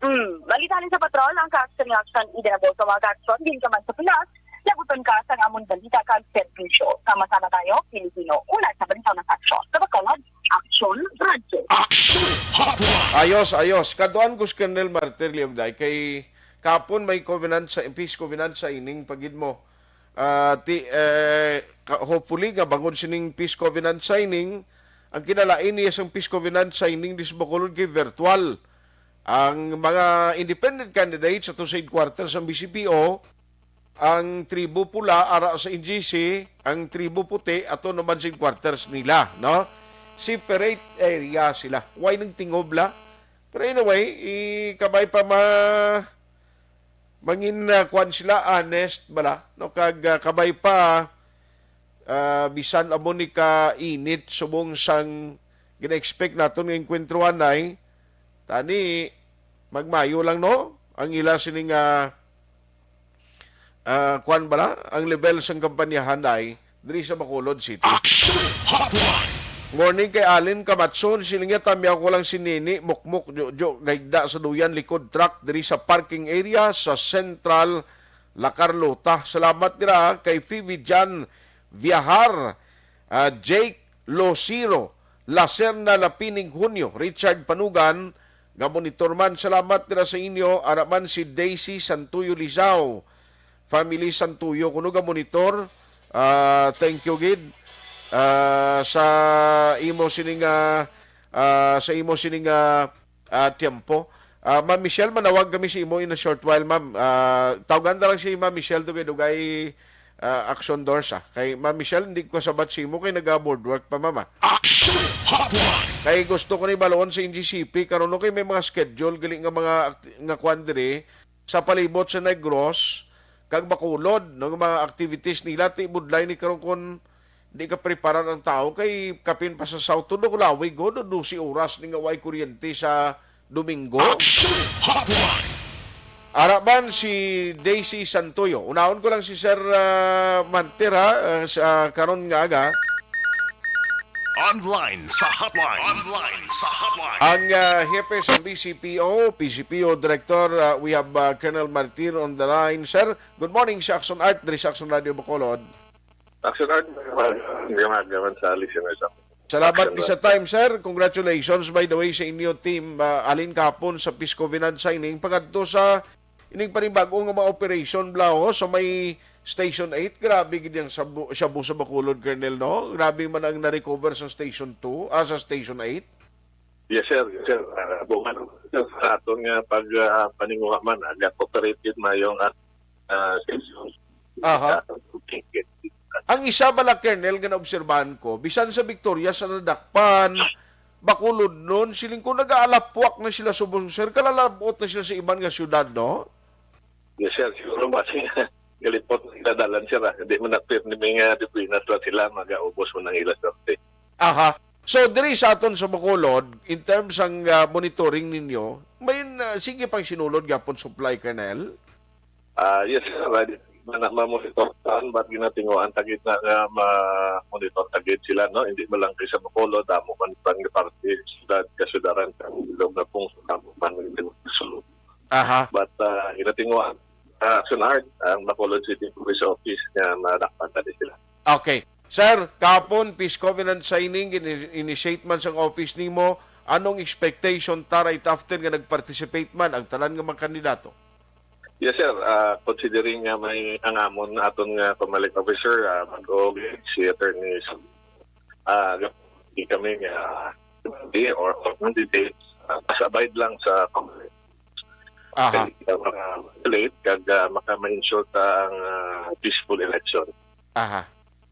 Hmm, balita ni sa patrol ang Ka-Action nga Action Eden Abolso, mga Ka-Action, din ka man sa Pinas, labuton ka sa amon balita kag serbisyo. Sama-sama tayo, Pilipino, una sa balita, mga Ka-Action. Sa Bacolod, Action Radio. Action Hotline. Ayos, ayos. Kaduan ko si Colonel Martyr Liugday kay kapon may covenant sa peace covenant signing pagid mo. Ah, ti, eh, ka- hopefully nga bangod sining peace covenant signing, ang kinalain niya sang peace covenant signing dis Bacolod kay virtual. Ang mga independent candidates ato sa headquarters sang B C P O, ang tribo pula ara sa N G C, ang tribo puti ato naman sa headquarters nila, no? Separate area sila. Why nang tingob la? Pero anyway, i- kabay pa ma mangin uh, kwan sila, honest bala, no? Kag uh, kabay pa uh, bisan amo ni ka init subong sang gina-expect naton nga enkwentro anay, tani magmayo lang, no? Ang ila sining uh, uh, kwan bala, ang level sang kampanyahan ay diri sa Bacolod City. Action Hotline. Morning kay Alin Kamatson, siling niya, tamyaw ko lang si Nini Mukmuk Jojo, gaigda sa Duyan, likod truck diri sa parking area sa Central La Carlota. Salamat dira kay Phoebe Jan Viajar, ah, Jake Losiro, Lacerna Lapining Junio, Richard Panugan, nga monitor man. Salamat dira sa inyo, ara man si Daisy Santuyo Lizao, family Santuyo kuno nga monitor. Ah, thank you gid ah, sa imo sining ah, ah, sa imo sining ah, ah, tiempo. Ah, Ma'am Michelle, manawag kami sa imo in a short while, ma'am. Ah, tawgan na lang si Ma'am Michelle, dugay-dugay ah, Action Doors, ah. Kay Ma'am Michelle, hindi ko sabat sa imo kay naga-board work pa, ma'am, ah. Action Hotline. Kay gusto ko ni baloon sa N G C P karon, no, kay may mga schedule gali nga mga act- nga kwan diri sa palibot sa Negros kag Bacolod, no, nga mga activities nila. Ti budlay ni karon kon di ka preparar ang tao kay kapin pa sa South, tulo ka lawig, go, do dosi oras ni nga way kuryente sa Domingo. Action Hotline. Ara man si Daisy Santuyo. Unahon ko lang si Sir ah, Manter, ha, ah, sa karon nga aga. Online sa hotline. Online sa hotline. Ang ah, hepe sa B C P O, P C P O Director, ah, we have ah, Colonel Martir on the line. Sir, good morning sa Action Art, diri sa Action Radio Bacolod. Action Art, magamaga man sa listeners ako. Salamat Action sa time, sir. Congratulations, by the way, sa inyo team. Ah, alin kapon sa Peace Covenant signing. Pagadto sa ining panibag-o nga mga operation, blaho, sa may Station eight. Grabe gid ang shabu, shabu sa Bacolod, Colonel, no? Grabe man ang na-recover sa Station two, ah, sa Station eight. Yes, sir. Yes, sir. Uh, buman, sir, sa aton nga pag ah, paninguha man, ah, nag-operate gid mayo ang ah, stations. Aha. Sa ticket. Ang isa bala, Colonel, nga naobserbahan ko, bisan sa Victoria, sa nadakpan, Bacolod nun, siling ko nag-aalapwak na sila subong, sir, kalalabot na sila sa iban nga syudad, no? Yes, sir. Siguro ba siya galipot na dalan, sir, ah. Hindi man na-clear ni mga Pilipinas lang sila, mag-aubos mo ng ilas norte. Aha. So, diri sa aton sa Bacolod, in terms sang ah, monitoring ninyo, may ah, sige pang sinulod gyapon supply, Colonel? Ah, yes, sir. Ready. Mana mamonitor tan, but ginatinguan tagid na nga ma-monitor tagid sila, no? Hindi mo lang kay sa Bacolod, damo man pang parte, syudad, kasudaran, kang ilog na pung damo man sulod. Aha. But uh, ginatinguan, uh, Action Art, ang Bacolod City Police Office nga madakpan tadi sila. Okay. Sir, kapon, peace covenant signing, ini- initiate man sang office nimo, anong expectation ta right after nga nag-participate man ang tanan nga mga kandidato? Yes, sir. Uh, considering nga may ang amon aton nga Comelec officer, uh, bago si Attorney Sam, uh, di kami nga uh, or, or candidate, uh, mas abide lang sa Comelec. Aha. Kay, uh, maka-relate kag uh, maka-ma-ensure ta ang uh, peaceful election. Aha.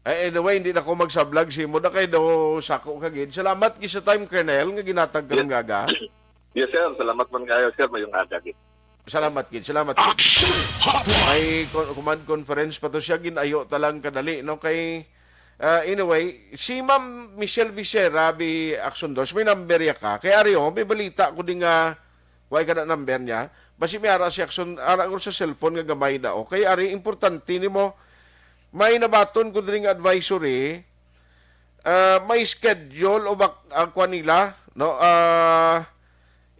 Eh, anyway, hindi na ko magsablag sa imo na kay daw sako ka gid. Salamat gid sa time, Colonel, nga ginatag ka Yes. nga aga. Yes, sir. Salamat man kayo, sir. Mayong aga gid. Salamat gid. Salamat gid. Action Hotline. May con- command conference pa to siya, ginayo ta lang kadali, no? Kay, ah, anyway, si Ma'am Michelle Visera, bi Action Doors, may number ya ka. Kay Ario, may balita ko din nga, why ka na number niya? Basi may ara si Action, ara ko sa cellphone nga gamay daw. Kay ari, importante nimo, may nabaton ko diri nga advisory, ah, may schedule o bak-, ah, kuwan nila, no? Ah,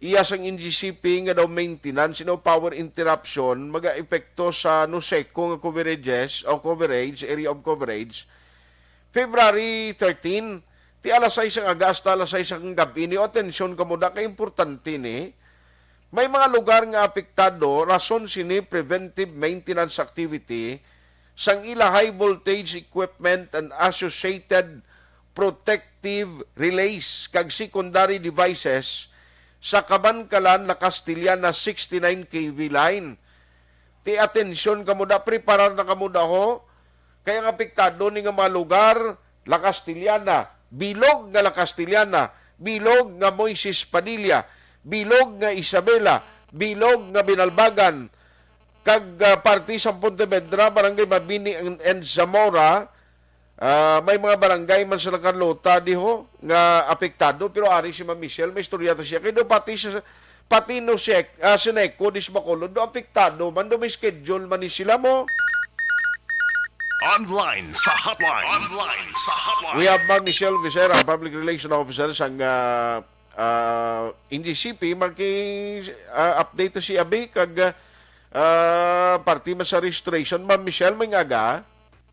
iya sang N G C P nga daw maintenance, you know, power interruption, maga-epekto sa NOSECO nga coverages o coverage, area of coverage, February thirteen, ti alas sais ang aga hasta alas sais ang gab-i ni. O, atensyon kamo da, kay importante ni. May mga lugar nga apektado, rason sini preventive maintenance activity sang ila high voltage equipment and associated protective relays kag secondary devices sa Kabankalan La Castellana sixty-nine K V line. Ti atensyon kamo da, preparar na kamo da ho. Kay ang apektado ni nga mga lugar, La Castellana, bilog nga La Castellana, bilog nga Moises Padilla, bilog nga Isabela, bilog nga Binalbagan, kag, ah, parte sa Pontevedra, Barangay Mabini and, and Zamora. Ah, may mga barangay man sa Carlota diho nga apektado, pero ari si Ma'am Michelle, may istorya ta siya. Kay do pati sa, pati no sek, ah, Seneco, dis Bacolod, do apektado man, do may schedule man ni sila mo. Online sa hotline. Online sa hotline. We have Ma'am Michelle Visera, Public Relation Officer sang, ah, ah, N G C P. Maki, ah, update to si Abi kag, ah, parte man sa registration. Ma'am Michelle, may aga.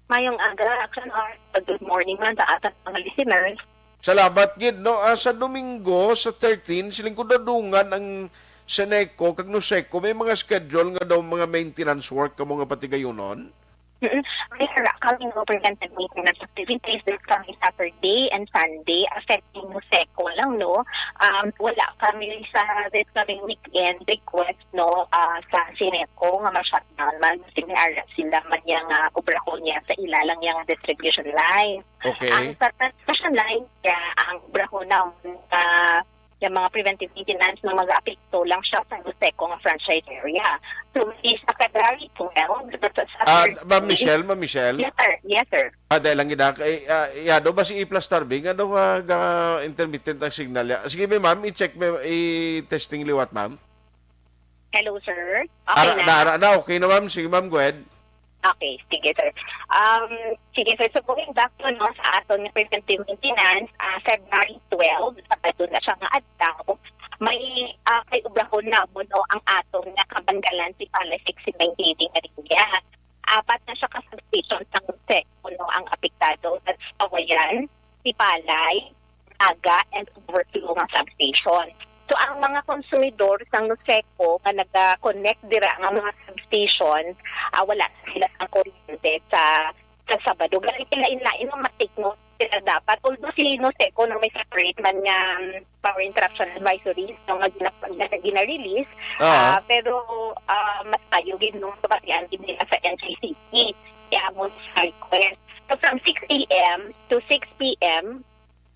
Mayong aga, Action Hour. Good morning man sa atang mga listeners. Salamat gid, no? Ah, sa Domingo, sa thirteen, siling ko dadungan ang Seneco kag Noseco, may mga schedule nga daw mga maintenance work kamo nga patigayunon? Mm-mm. May ara kami, no, preventive maintenance activities this coming Saturday and Sunday, affecting Noseco lang, no? Um, wala kami sa this coming weekend request, no, ah, sa Seneco nga ma-shutdown man. Kasi may ara sila man yang, ah, obrahon niya sa ila lang yang distribution line. Okay. Ang sa transmission line, kaya ang obrahon na, ah, yung mga preventive maintenance na mag-apekto lang siya sa Noseco nga franchise area. So, sa February twelve, sa Ah, Saturday. Ma'am Michelle, Ma'am Michelle? Yes, sir. Yes, sir. Ah, dahil lang gid, ah, kay, ah, iya, do ba si i-plus Tarbi? Nga daw, ah, ga-, intermittent ang signal niya. Sige, may ma'am, i-check, may, i-testing liwat, ma'am. Hello, sir. Okay Ara, na? na, ara na, okay na, ma'am. Sige, ma'am, go ahead. Okay, sige, sir. Um, sige, sir. So, going back to, no, sa aton nga preventive maintenance, ah, February twelve, Sabado na siya nga adlaw, may, ah, kay obrahon namon, no, ang aton nga Kabankalan Sipalay sixty-nine K V nga linya. Apat na siya ka substation sa Noseco, no, ang apektado. That's Kawayan, Sipalay, Naga, and Overflow nga substation. So, ang mga konsumidor sang Noseco nga naga-connect dira nga mga substation, ah, wala sila sang kuryente sa, sa Sabado. Gani, lain-lain nga ma-take note sila dapat. Although si Noseco na may separate man nga, um, power interruption advisories, no, nga gina-, nga gina-release, Ah. ah, pero, ah, mas maayo gid, no, kabatian gid nila sa N G C P. Kaya mo sa request. So, from six A M to six P M,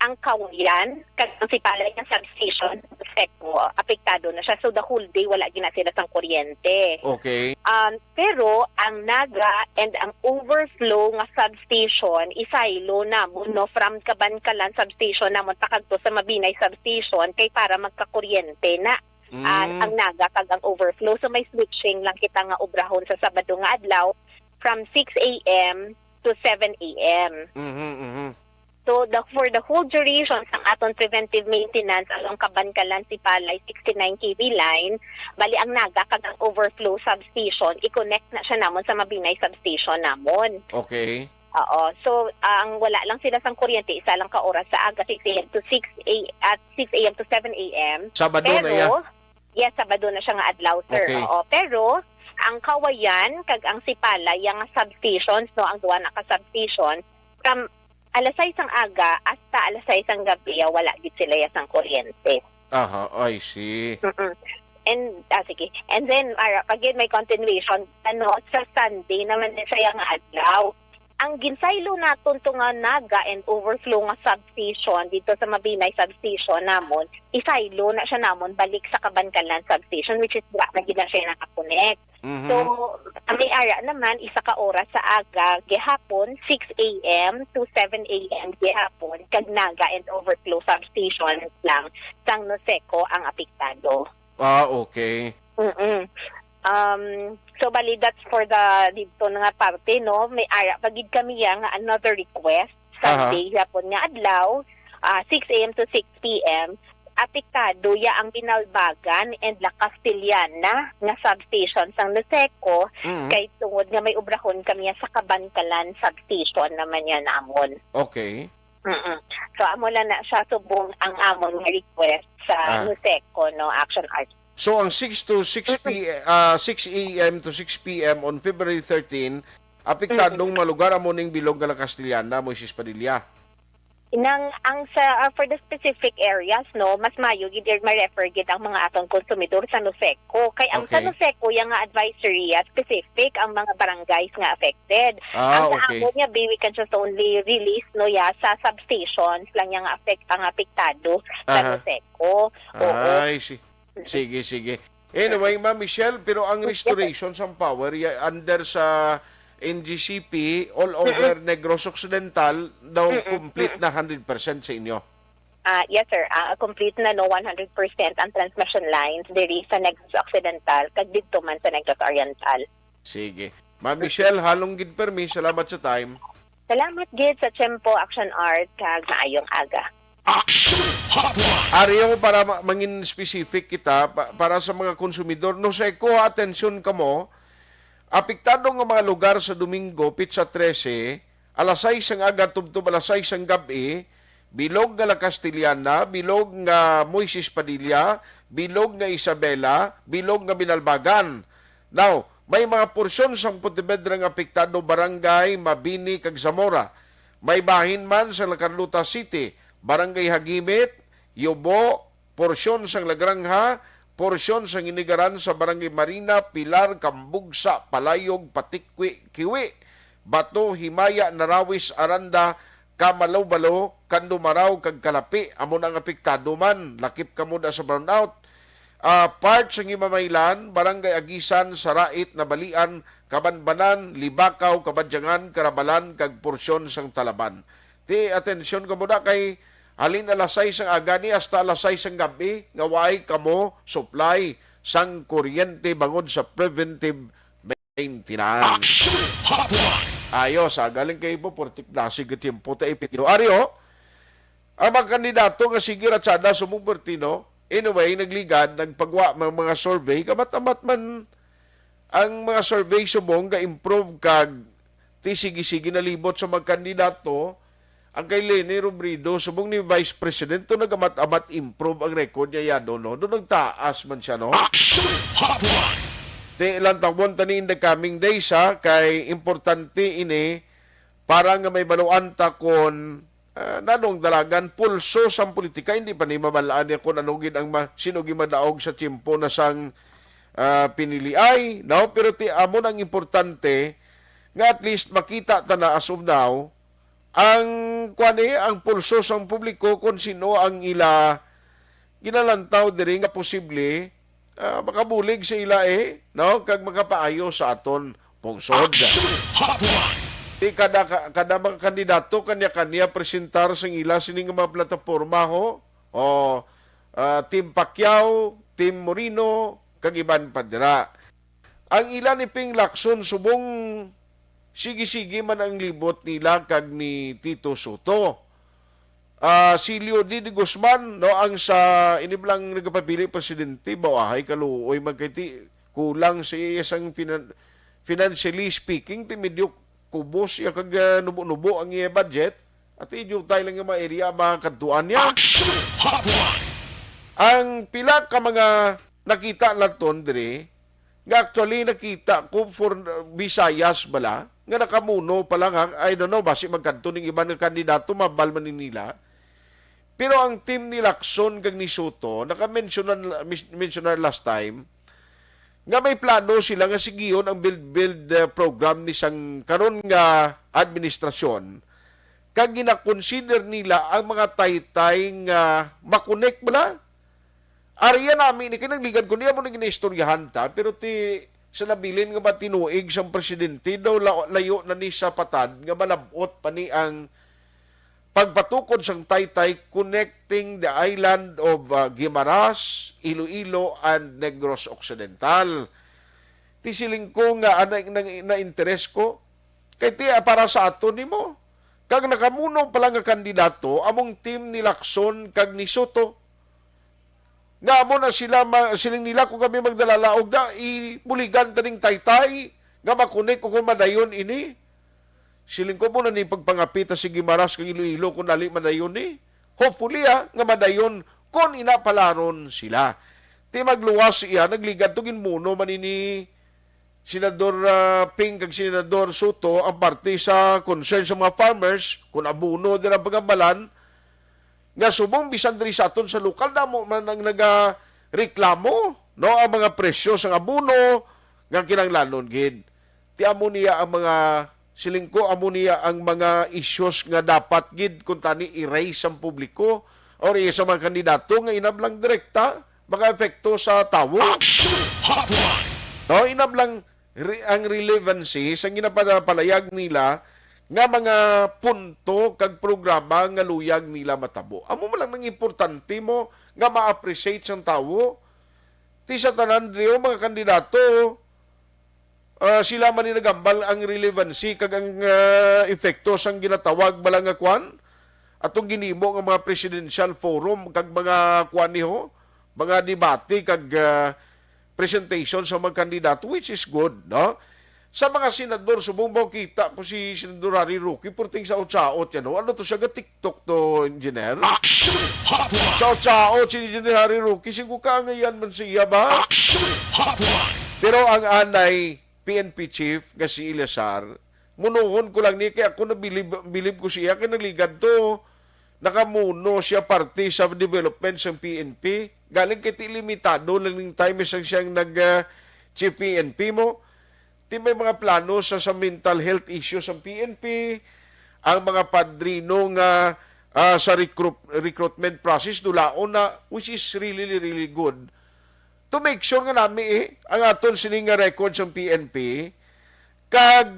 ang Kawayan kag ang Sipalay nga substation, Seco, apektado na siya. So, the whole day, wala gina sila sang kuryente. Okay. Um, pero ang Naga and ang Overflow nga substation, isaylo namon, no, from Kabankalan substation namon pakadto sa Mabinay substation kay para magkakuryente na. At Mm. ang Naga kag ang Overflow. So, may switching lang kita nga obrahon sa Sabado nga adlaw from six A M to seven A M. Mhm, mhm. So, the, for the whole duration sang aton preventive maintenance along Kabankalan Sipalay sixty-nine K V line, bali ang Naga kag ang Overflow substation, i-connect na siya namon sa Mabinay substation namon. Okay. Oo. So, ang wala lang sila sang kuryente, isa lang ka oras sa aga, six A M to six A, at six A M to seven A M. Sabado na Pero, ya. Yes, Sabado na siya nga adlaw, sir. Okay. Oo. Pero, ang Kawayan kag ang Sipalay, yang substations, no, ang duha na ka substation, from alas sais ang aga hasta alas sais ang gabi, ah, wala gid sila ya sang kuryente. Aha, I see. Mm-mm. And, ah, sige. And then, ara, again, may continuation, ano, sa Sunday naman din siya nga adlaw. Ang ginsaylo naton to nga Naga and Overflow nga substation dito sa Mabinay substation namon, isaylo na siya namon balik sa Kabankalan substation, which is wala na gid na siya nakakonect. Mhm. So, ang may ara naman, isa ka oras sa aga, gihapon, six A M to seven A M gihapon, kag Naga and Overflow substation lang sang Noseco ang apektado. Ah, okay. Mm-mm. Um, so, bali, that's for the dito na nga parte, no? May ara pa gid kami ya nga another request. Aha. Sunday hapon nga adlaw, ah, six a m to six p m, apektado ya ang Binalbagan and La Castellana nga substation sang Nuseco, Mm. kay tungod nga may obrahon kami ya sa Kabankalan substation naman ya namon. Okay. Mm-mm. So, amo lang na siya subong ang amon nga request sa Ah. Nuseco, no, Action Art. So, ang six to six p, ah, six a m to six p m on February thirteen, apektadong Mm-mm. mga lugar amo ning bilog nga La Castellana, Moises Padilla. Nang, ang sa, ah, for the specific areas, no, mas mayo gid ir ma-refer gid ang mga aton konsumidor sa Nuseco. Kay ang sa Okay. Nuseco, yang nga advisory, ah, specific ang mga barangays nga affected. Ah, Ang sa okay. amon nga, we can just only release, no, ya, sa substations lang yang affect, ang apektado sa Aha. Nuseco. Oo. Ay, si-, sige, sige. Anyway, Ma'am Michelle, pero ang Yes, sir. restoration sang power, ya, under sa N G C P, all over Mm-mm. Negros Occidental, daw Mm-mm. complete Mm-mm. na hundred percent sa inyo? Ah, yes, sir. Ah, complete na, no, one hundred percent ang transmission lines diri sa Negros Occidental, kag didto man sa Negros Oriental. Sige. Ma'am Michelle, halong gid permi. Salamat sa time. Salamat gid sa tiyempo, Action Art, kag maayong aga. Action Hotline. Ari ako para ma-, mangin specific kita, pa-, para sa mga konsumidor. No, sa ikuha atensyon kamo, apektado nga mga lugar sa Domingo, pitsa trese, alas sais sang aga tubtob alas sais sang gab-i, bilog nga La Castellana, bilog nga Moises Padilla, bilog nga Isabela, bilog nga Binalbagan. Now, may mga porsyon sang Pontevedra nga apektado, Barangay Mabini kag Zamora. May bahin man sa La Carlota City, Barangay Hagimit, Yubo, porsyon sang La Granja, porsyon sang Inigaran sa Barangay Marina, Pilar, Cambugsa, Palayog, Patikwi, Kiwi, Bato, Himaya, Narawis, Aranda, Kamalobalo, Candumaraw, kag Calapi. Amo na ang apektado man. Lakip kamo da sa brownout. Ah, part sang Himamaylan, Barangay Aguisan, Sarait, Nabalian, Kabanbanan, Libacao, Kabadyangan, Carabalan, kag porsyon sang Talaban. Ti, atensyon kamo da kay halin alas sais sang aga ni hasta alas sais sang gab-i nga waay kamo supply sang kuryente bangod sa preventive maintenance. Action Hotline. Ayos, ah, galing kay Ibo, puwerteng klase ka tiyempo ta ipit. Aryo, ang mga kandidato nga sige ra tsada subong perti, no? Anyway, nagligad, nagpagwa mga, mga survey, kamat-amat man ang mga survey subong ga-improve kag ti sige-sige nalibot sa mga kandidato. Ang kay Leni Robredo, subong ni Vice President, to nagamat-amat improve ang record niya, yado, no? Doon nagtaas man siya, no? Action Hotline. Ti, lantawon ta ni in the coming days, ha, kay importante ini para nga may baluan ta kon, ah, nanong dalagan pulso sang politika, hindi pa ni mabalaan niya kung ano gid ang ma-, sino gid madaog sa tiyempo na sang, ah, piniliay, no? Pero ti, amo nang importante nga at least makita ta na as of now ang, kuwan, eh, ang pulso sang publiko kung sino ang ila ginalantaw diri nga posible, ah, makabulig sa ila, eh, no? Kag makapaayo sa aton pungsod. Action Hotline. Di kada ka-, kada mga kandidato kanya-kanya presentar sang ila sini nga mga plataporma, ho? O, ah, Team Pacquiao, Team Moreno, kag iban pa dira. Ang ila ni Ping Lacson subong sige-sige man ang libot nila kag ni Tito Sotto. Ah, si Leo D. De Guzman, no, ang sa ini bala ang nagapapili presidente, bawahay kaluoy man kay ti kulang sa iya sang finan-, financially speaking, ti medyo kubos iya kag, ah, nubo-nubo ang iya budget. At i-jutay lang nga mga area, mga kadtuan niya. Action Hotline. Ang pila ka mga nakita naton diri, nga actually nakita ko for Visayas bala, nga nakamuno pa lang, ha? I don't know, basi magkadto ning iban nga kandidato, mabal man ni nila. Pero ang team ni Lacson kag ni Sotto, naka-mention na, mis-, mention na last time, nga may plano sila nga sigiyon ang build, build, uh, program ni sang karon nga administrasyon, kag gina-consider nila ang mga taytay nga makonek bala. Ari ya nami ni, kay nagligad ko niya mo na ginaistoryahan ta, pero ti sa nabilin nga matinuig sang presidente daw la-, layo na ni sa patad nga malab-ot pa ni ang pagpatukod sang Taytay connecting the island of, ah, Guimaras, Iloilo, and Negros Occidental. Ti siling ko nga ana na, na interes ko. Kay ti, ah, para sa aton nimo. Kag nakamuno pala nga kandidato among team ni Lacson kag ni Soto. Nga amo na sila ma-, siling nila, "Kung kami magdalalaog na, ibuligan ta ning Taytay nga makunik ko kung madayon ini." Siling ko, "Mo na ni pagpangapita si Guimaras kag Iloilo kung dali madayon ni." Hopefully, ah, nga madayon kon ina palaron sila. Ti magluwas iya, nagligad to, ginmuno man ini Senador, ah, Ping kag Senador Soto ang parte sa concern sa mga farmers, kung abono dira ang pangambalan, nga subong bisan diri sa aton sa lokal, damo man ang nagareklamo, no, ang mga presyo sang abono nga kinahanglanon gid. Ti amo niya ang mga, siling ko, amo niya ang mga issues nga dapat gid kuntani i-raise sang publiko or sa mga kandidato nga inablang direkta makaepekto sa tawo. Action Hotline! No, inablang re-, ang relevancy sa ginapapalayag nila nga mga punto kag programa nga luyag nila matabo. Amo man lang nang importante mo nga ma-appreciate sang tawo. Ti sa tanan diri, mga kandidato, ah, sila man ni nagambal ang relevancy kag ang, ah, epekto sang ginatawag bala nga kwan, atong ginimo nga mga presidential forum kag mga kwan niho, mga debate kag, ah, presentation sa mga kandidato, which is good, no? Sa mga senador, subong ba kita ko si Senador Harry Roque, purting sa utsaot yan, no? Ano to siya, ga-TikTok to, engineer? Action Hotline! Sa utsaot, si Engineer Harry Roque, sigo kaangayan man siya ba? Action Hotline! Pero ang anay, P N P chief nga si Eleazar, munuhon ko lang ni, kay ako nabilib, bilib ko siya, kay nagligad to. Nakamuno siya parte sa development sang P N P. Galing kay ti limitado lang ning time sang siyang nag, ah, chief P N P mo. Ti may mga plano sa, sa mental health issues ang P N P, ang mga padrino nga, ah, sa recruit-, recruitment process, dulaon na, which is really, really good. To make sure nga nami, eh, ang aton sini nga record sang P N P, kag,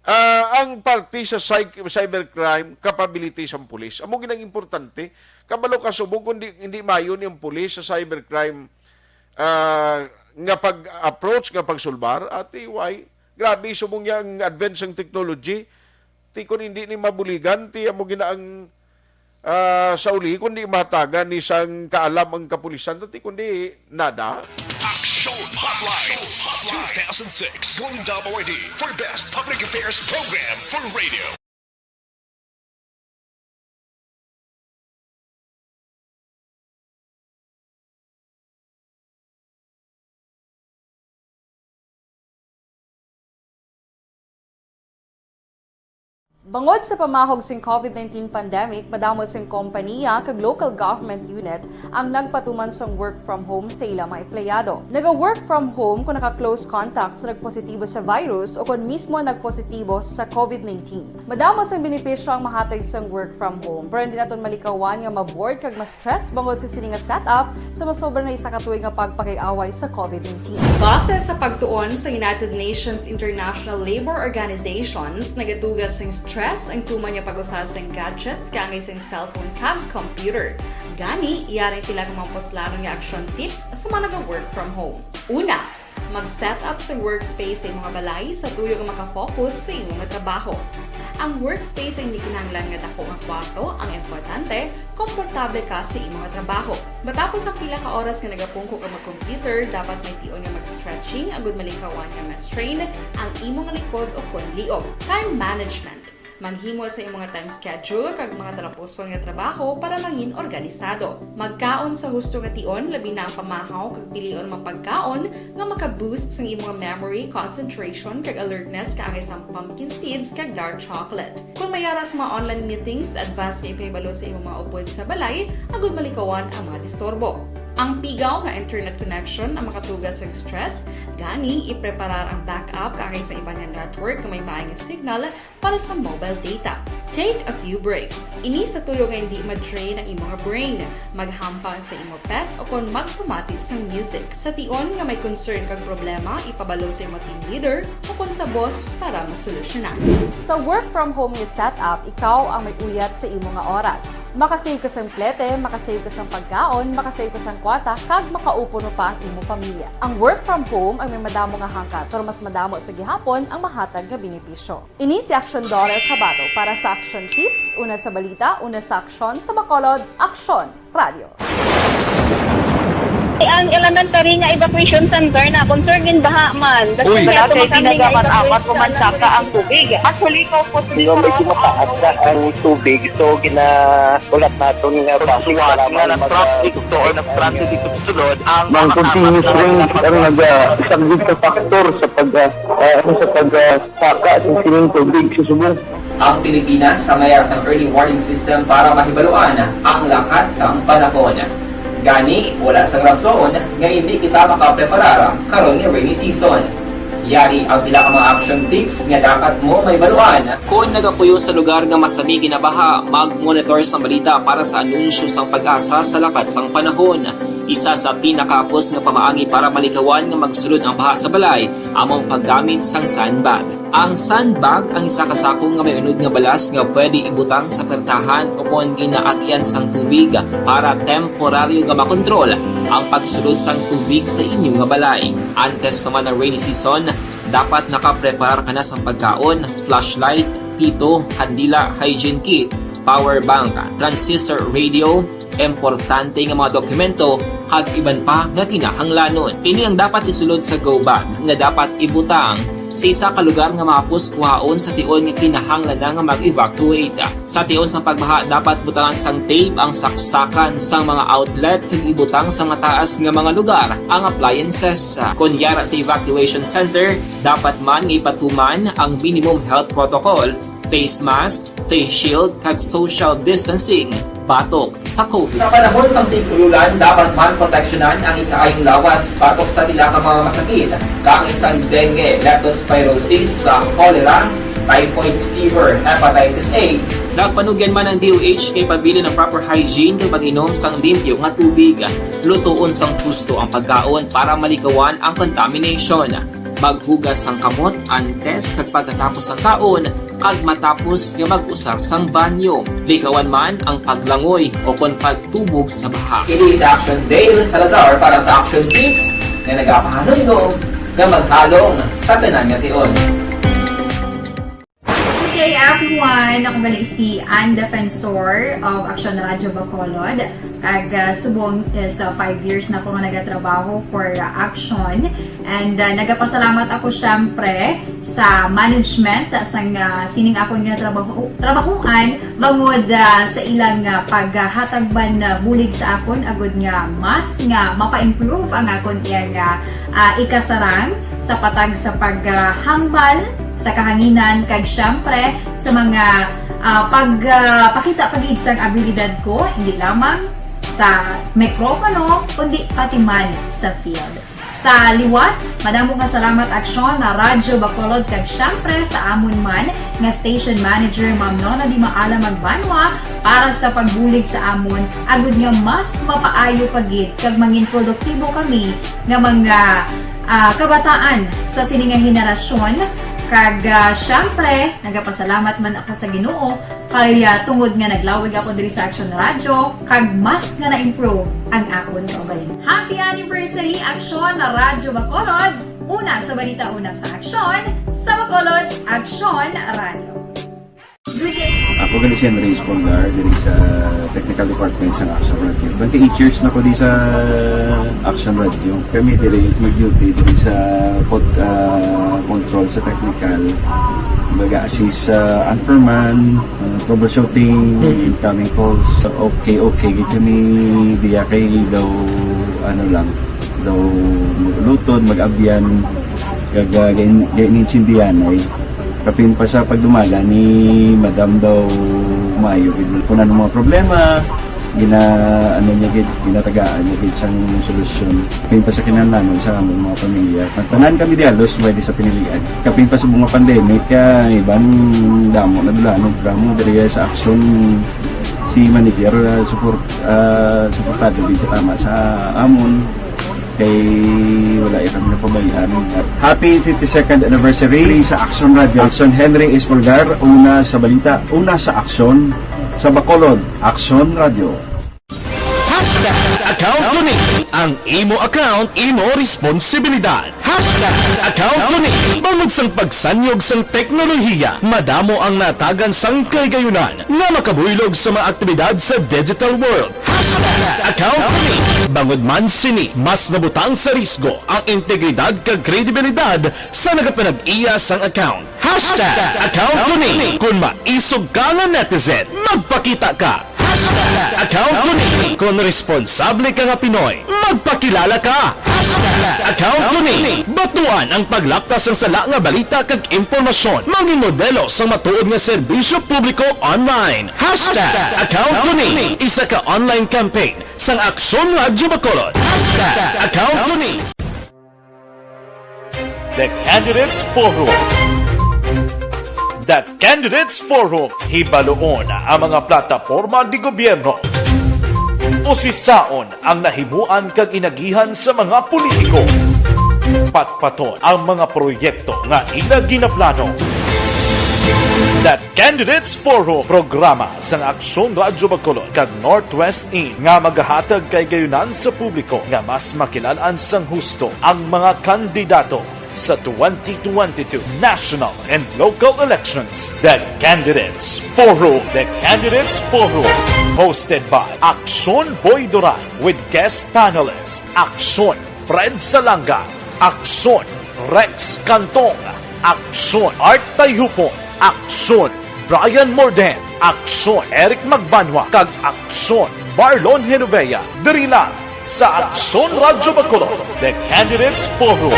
ah, ang parte sa cy-, cybercrime capability sang pulis. Amo ginang importante. Kabalo ka subong kung di, hindi mayo ni ang pulis sa cybercrime, ah, nga pag-approach, nga pagsulbar, ati, why? Grabe, subong niya ang advance sang technology. Ti kun hindi ni mabuligan, ti amo gina ang, ah, sa uli, kun di mahatagan ni sang kaalam ang kapulisan, ti kun di, nada. Action Hotline, two thousand six Golden Dome Awardee for Best Public Affairs Program for Radio. Bangod sa pamahog sing COVID nineteen pandemic, madamo sing kompaniya kag local government unit ang nagpatuman sang work from home sa ila mga empleyado. Naga-work from home kon naka-close contact sa nagpositibo sa virus o kon mismo nagpositibo sa COVID nineteen. Madamo sang benepisyo ang mahatag sang work from home, pero hindi naton malikawan nga ma-bored kag ma-stress bangod sa sini nga setup sa masobra na isa ka tuig nga pagpakig-away sa COVID nineteen. Base sa pagtuon sa United Nations International Labor Organizations, nagatuga sing stress ang tuman nga pag-usa sing gadgets kaangay sing cellphone kag computer. Gani, yari sila nga mga puslanon nga action tips sa mga naga-work from home. Una, mag-set up sa workspace sa imong balay sa tuyo nga makafocus sa imong trabaho. Ang workspace ay hindi kinahanglan nga dako nga kwarto. Ang importante, komportable ka sa imong trabaho. Matapos ang pila ka oras nga nagapungko ka mag-computer, dapat may tion nga mag-stretching agud malikawan nga ma-strain ang imong likod o kon liog. Time management. Maghimo sa imong time schedule kag mga talapuson nga trabaho para mangin organisado. Magkaon sa husto nga tion, labi na ang pamahaw kag pilion mga pagkaon nga maka-boost sang imong memory, concentration, kag alertness kaangay sang pumpkin seeds kag dark chocolate. Kon may ara sa mga online meetings, advance nga ipahibalo sa imong mga upod sa balay agud malikawan ang mga disturbo. Ang pigaw nga internet connection ang makatuga sa stress, gani ipreparar ang backup kaangay sa iban nga network nga may maay nga signal para sa mobile data. Take a few breaks. Ini sa tuyo nga hindi ma-drain ang imo nga brain, maghampang sa imo pet o kon magpamati sang music. Sa tion nga may concern kag problema, ipabalo sa imo team leader o kon sa boss para masolusyonan. Sa work from home nga setup, ikaw ang may uyat sa imo nga oras. Makasave ka sang plete, makasave ka sang pagkaon, makasave ka sang kwarta, kag makaupo pa ang imo pamilya. Ang work from home ang may madamo nga hangkat, pero mas madamo sa gihapon ang mahatag nga benepisyo. Ini si Action Daughter Kabato para sa Action Tips, una sa balita, una sa aksyon, sa Bacolod, Aksyon Radio. Ang elementary nga evacuation center na concern gin baha man. Uy. Dati man kami nga evacuate sa amat ko man saka ang tubig. Actually, ko po. Di ba, medyo mataas na ang tubig, so ginahulat naton nga bus para nga man mag-, na-traffic to or na-stranded dito sa sulod ang mga continuous rain ang nag-, ah, isang big factor sa pag, ah, ah, ano, sa pag, ah, saka sa sining tubig sa subong. Ang Pilipinas sa mayar sang early warning system para mahibaluan ang lakat sang panahon. Gani, wala sang rason nga hindi kita makapreparar karon nga rainy season. Yari ang pila ka mga action tips nga dapat mo mahibaluan. Kon nagapuyo sa lugar nga masami ginabaha, mag-monitor sang balita para sa anunsyo sang PAGASA sa lakat sang panahon. Isa sa pinakahapos nga pamaagi para malikawan nga magsulod ang baha sa balay amo ang paggamit sang sandbag. Ang sandbag ang isa ka sako nga may unod nga balas nga pwede ibutang sa pertahan o kon ginaagyan sang tubig para temporaryo nga makontrol ang pagsulod sang tubig sa inyo nga balay. Antes pa man ang rainy season, dapat nakapreparar ka na sang pagkaon, flashlight, pito, kandila, hygiene kit, power bank, transistor radio, importante nga mga dokumento, kag iban pa nga kinahanglanon. Ini ang dapat isulod sa go bag nga dapat ibutang sa isa ka lugar nga mahapos kuhaon sa tion nga kinahanglan na nga mag-evacuate. Sa tion sang pagbaha, dapat butangan sang tape ang saksakan sang mga outlet kag ibutang sa mataas nga mga lugar ang appliances. Kon yara sa evacuation center, dapat man nga ipatuman ang minimum health protocol, face mask, face shield, kag social distancing batok sa COVID. Sa panahon sang tig-ululan, dapat man proteksyonan ang ikaayong lawas batok sa pila ka mga masakit, kaangay sang dengue, leptospirosis, sa cholera, typhoid fever, hepatitis A. Nagpanugyan man ang D O H nga ipabilin ang proper hygiene kag mag-inom sang limpyo nga tubig. Lutoon sang husto ang pagkaon para malikawan ang contamination. Maghugas sang kamot antes kag pagkatapos sang kaon, kag matapos nga mag-usar sang banyo. Likawan man ang paglangoy o kon pagtubog sa baha. Kini sa Action Dale Salazar para sa Action Tips nga nagapahanumdom nga maghalong sa tanan nga tion. Good day, everyone! Ako gali si Ann Defensor of Action Radio Bacolod. Kag, ah, subong is, ah, five years na ako nga nagatrabaho for, ah, Action. And, ah, nagapasalamat ako, syempre, sa management, ah, sang, ah, sining akon nga trabaho, trabahuan, bangod, ah, sa ilang, ah, paghatag man, ah, bulig sa akon, agud nga mas nga mapa-improve ang akon iyang, ah, ah, ikasarang sa patag sa paghambal sa kahanginan, kag, syempre, sa mga, ah, pag, ah, pakita pa gid sang abilidad ko, hindi lamang sa mikropono, kundi pati man sa field. Sa liwat, madamo nga salamat, Aksyon, na Radyo Bacolod, kag syempre sa amon man nga station manager, Ma'am Nona Di Maala Magbanwa, para sa pagbulig sa amon, agud nga mas mapaayo pa gid kag mangin produktibo kami nga mga, ah, kabataan sa sini nga henerasyon. Kag, ah, syempre, nagapasalamat man ako sa Ginoo kay, ah, tungod nga naglawig ako diri sa Action Radio, kag mas nga na-improve ang akon kaugalingon. Happy anniversary, Aksyon na Radyo Bacolod! Una sa balita, una sa aksyon, sa Bacolod, Aksyon Radio. Good day. Ako gali si Andres Polgar, diri sa Technical Department sa Action Radio. Twenty-eight years na ko di sa Action Radio. Kami diri mag-duty diri sa pod-, ah, control sa technical. Mag-assist sa anchorman, ah, troubleshooting, incoming calls. Okay, okay gid kami diya kay daw, ano lang, daw mag-ulutod, mag-abyan, kag, ah, gain-, gain-, intindihan ay. Kapin pa sa pagdumaga ni Madam daw maayo gid. Kung ano mga problema, Gina-, ano niya gid, ginatagaan niya gid sang solusyon. Kapin pa sa kinahanglanon sa among mga pamilya. Nagtanan kami di halos pwede sa pinilian. Kapin pa sa mga pandemic, ah, iban damo na dulanon kamo diri sa Aksyon. Si manager, ah, support, ah, suportado gid tama sa amon. Kay wala iya kami napabayaan. Happy fifty-second anniversary sa Aksyon Radio. Aksyon Henry Espolgar, una sa balita, una sa aksyon, sa Bacolod, Aksyon Radio. Hashtag account ko ni. Ang imo account, imo responsibilidad. Hashtag account ko ni. Bangod sang pagsanyog sang teknolohiya, madamo ang natagan sang kahigayunan nga makabuylog sa mga aktibidad sa digital world. Hashtag account ko ni. Bangod man sini, mas nabutang sa risgo ang integridad kag kredibilidad sa nagapanag-iya sang account. Hashtag account ko ni. Kung maisog ka nga netizen, magpakita ka. Hashtag account ko ni. Kung responsable ka nga Pinoy, magpakilala ka. Hashtag account ko ni. Batuan ang paglaptas sang sala nga balita kag impormasyon. Mangin modelo sang matuod nga serbisyo publiko online. Hashtag account ko ni. Isa ka online campaign sang Aksyon Radyo Bacolod. Hashtag account ko ni. The Candidates Forum. The Candidates Forum, hibaloon ang mga plataporma di gobyerno. Usisaon ang nahimuan kag inagihan sa mga politiko. Patpaton ang mga proyekto nga ila ginaplano. The Candidates Forum, programa sang Aksyon Radyo Bacolod kag Northwest In nga magahatag kahigayunan sa publiko nga mas makilal-an sang husto ang mga kandidato sa twenty twenty-two national and local elections. The Candidates Forum. The Candidates Forum, hosted by Aksyon Boy Duran with guest panelist Aksyon Fred Salanga, Aksyon Rex Cantong, Aksyon Art Tayhupon, Aksyon Brian Morden, Aksyon Eric Magbanwa, kag Aksyon Marlon Genovea, diri lang sa Aksyon Radyo Bacolod, The Candidates Forum.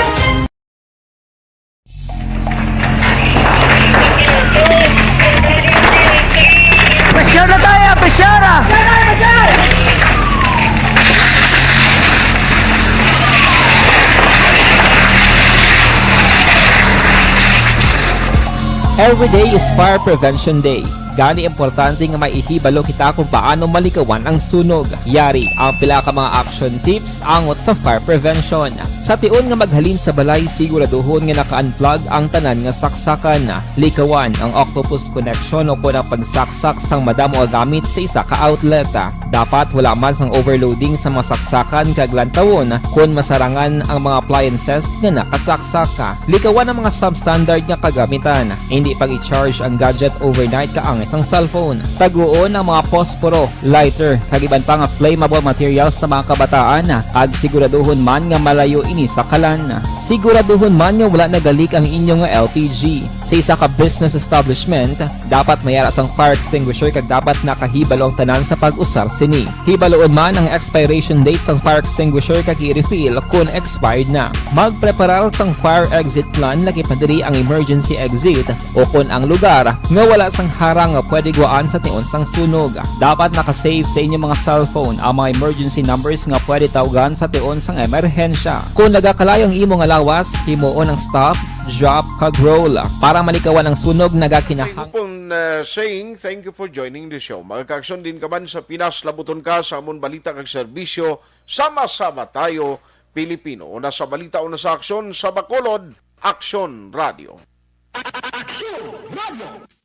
Pressure na tayo! Pressure na! Every day is Fire Prevention Day. Gani importante nga may ihibalo kita kung paano malikawan ang sunog. Yari ang pila ka mga action tips angot sa fire prevention. Sa tion nga maghalin sa balay, siguraduhon nga naka-unplug ang tanan nga saksakan. Likawan ang octopus connection o kon ang pagsaksak sang madamo nga gamit sa isa ka outlet. Dapat wala man sang overloading sa mga saksakan kag lantawon kon masarangan ang mga appliances nga nakasaksak. Likawan ang mga substandard nga kagamitan. Indi pag-i-charge ang gadget overnight kaangay sang cellphone. Taguon ang mga posporo, lighter, kag iban pa nga flammable materials sa mga kabataan, kag siguraduhon man nga malayo ini sa kalan. Siguraduhon man nga wala nagalik ang inyo nga L P G. Sa isa ka business establishment, dapat may ara sang fire extinguisher kag dapat nakahibalo ang tanan sa pag-usar sini. Hibaloon man ang expiration date sang fire extinguisher kag i-refill kon expired na. Magpreparar sang fire exit plan, lakip na diri ang emergency exit, o kon ang lugar nga wala sang harang nga pwede gwaan sa tion sang sunog. Dapat naka-save sa inyo mga cellphone ang mga emergency numbers nga pwede tawgan sa tion sang emerhensya. Kon nagakalayo ang imo nga lawas, himuon ang stop, drop, kag roll. Para malikawan ang sunog, nagakinahang Upon uh, saying thank you for joining the show. Mga kaaksyon, diin ka man sa Pinas, labuton ka sa amon balita kag serbisyo. Sama-sama tayo, Pilipino. Una sa balita, una sa aksyon, sa Bacolod, Aksyon Radio. Aksyon Radio.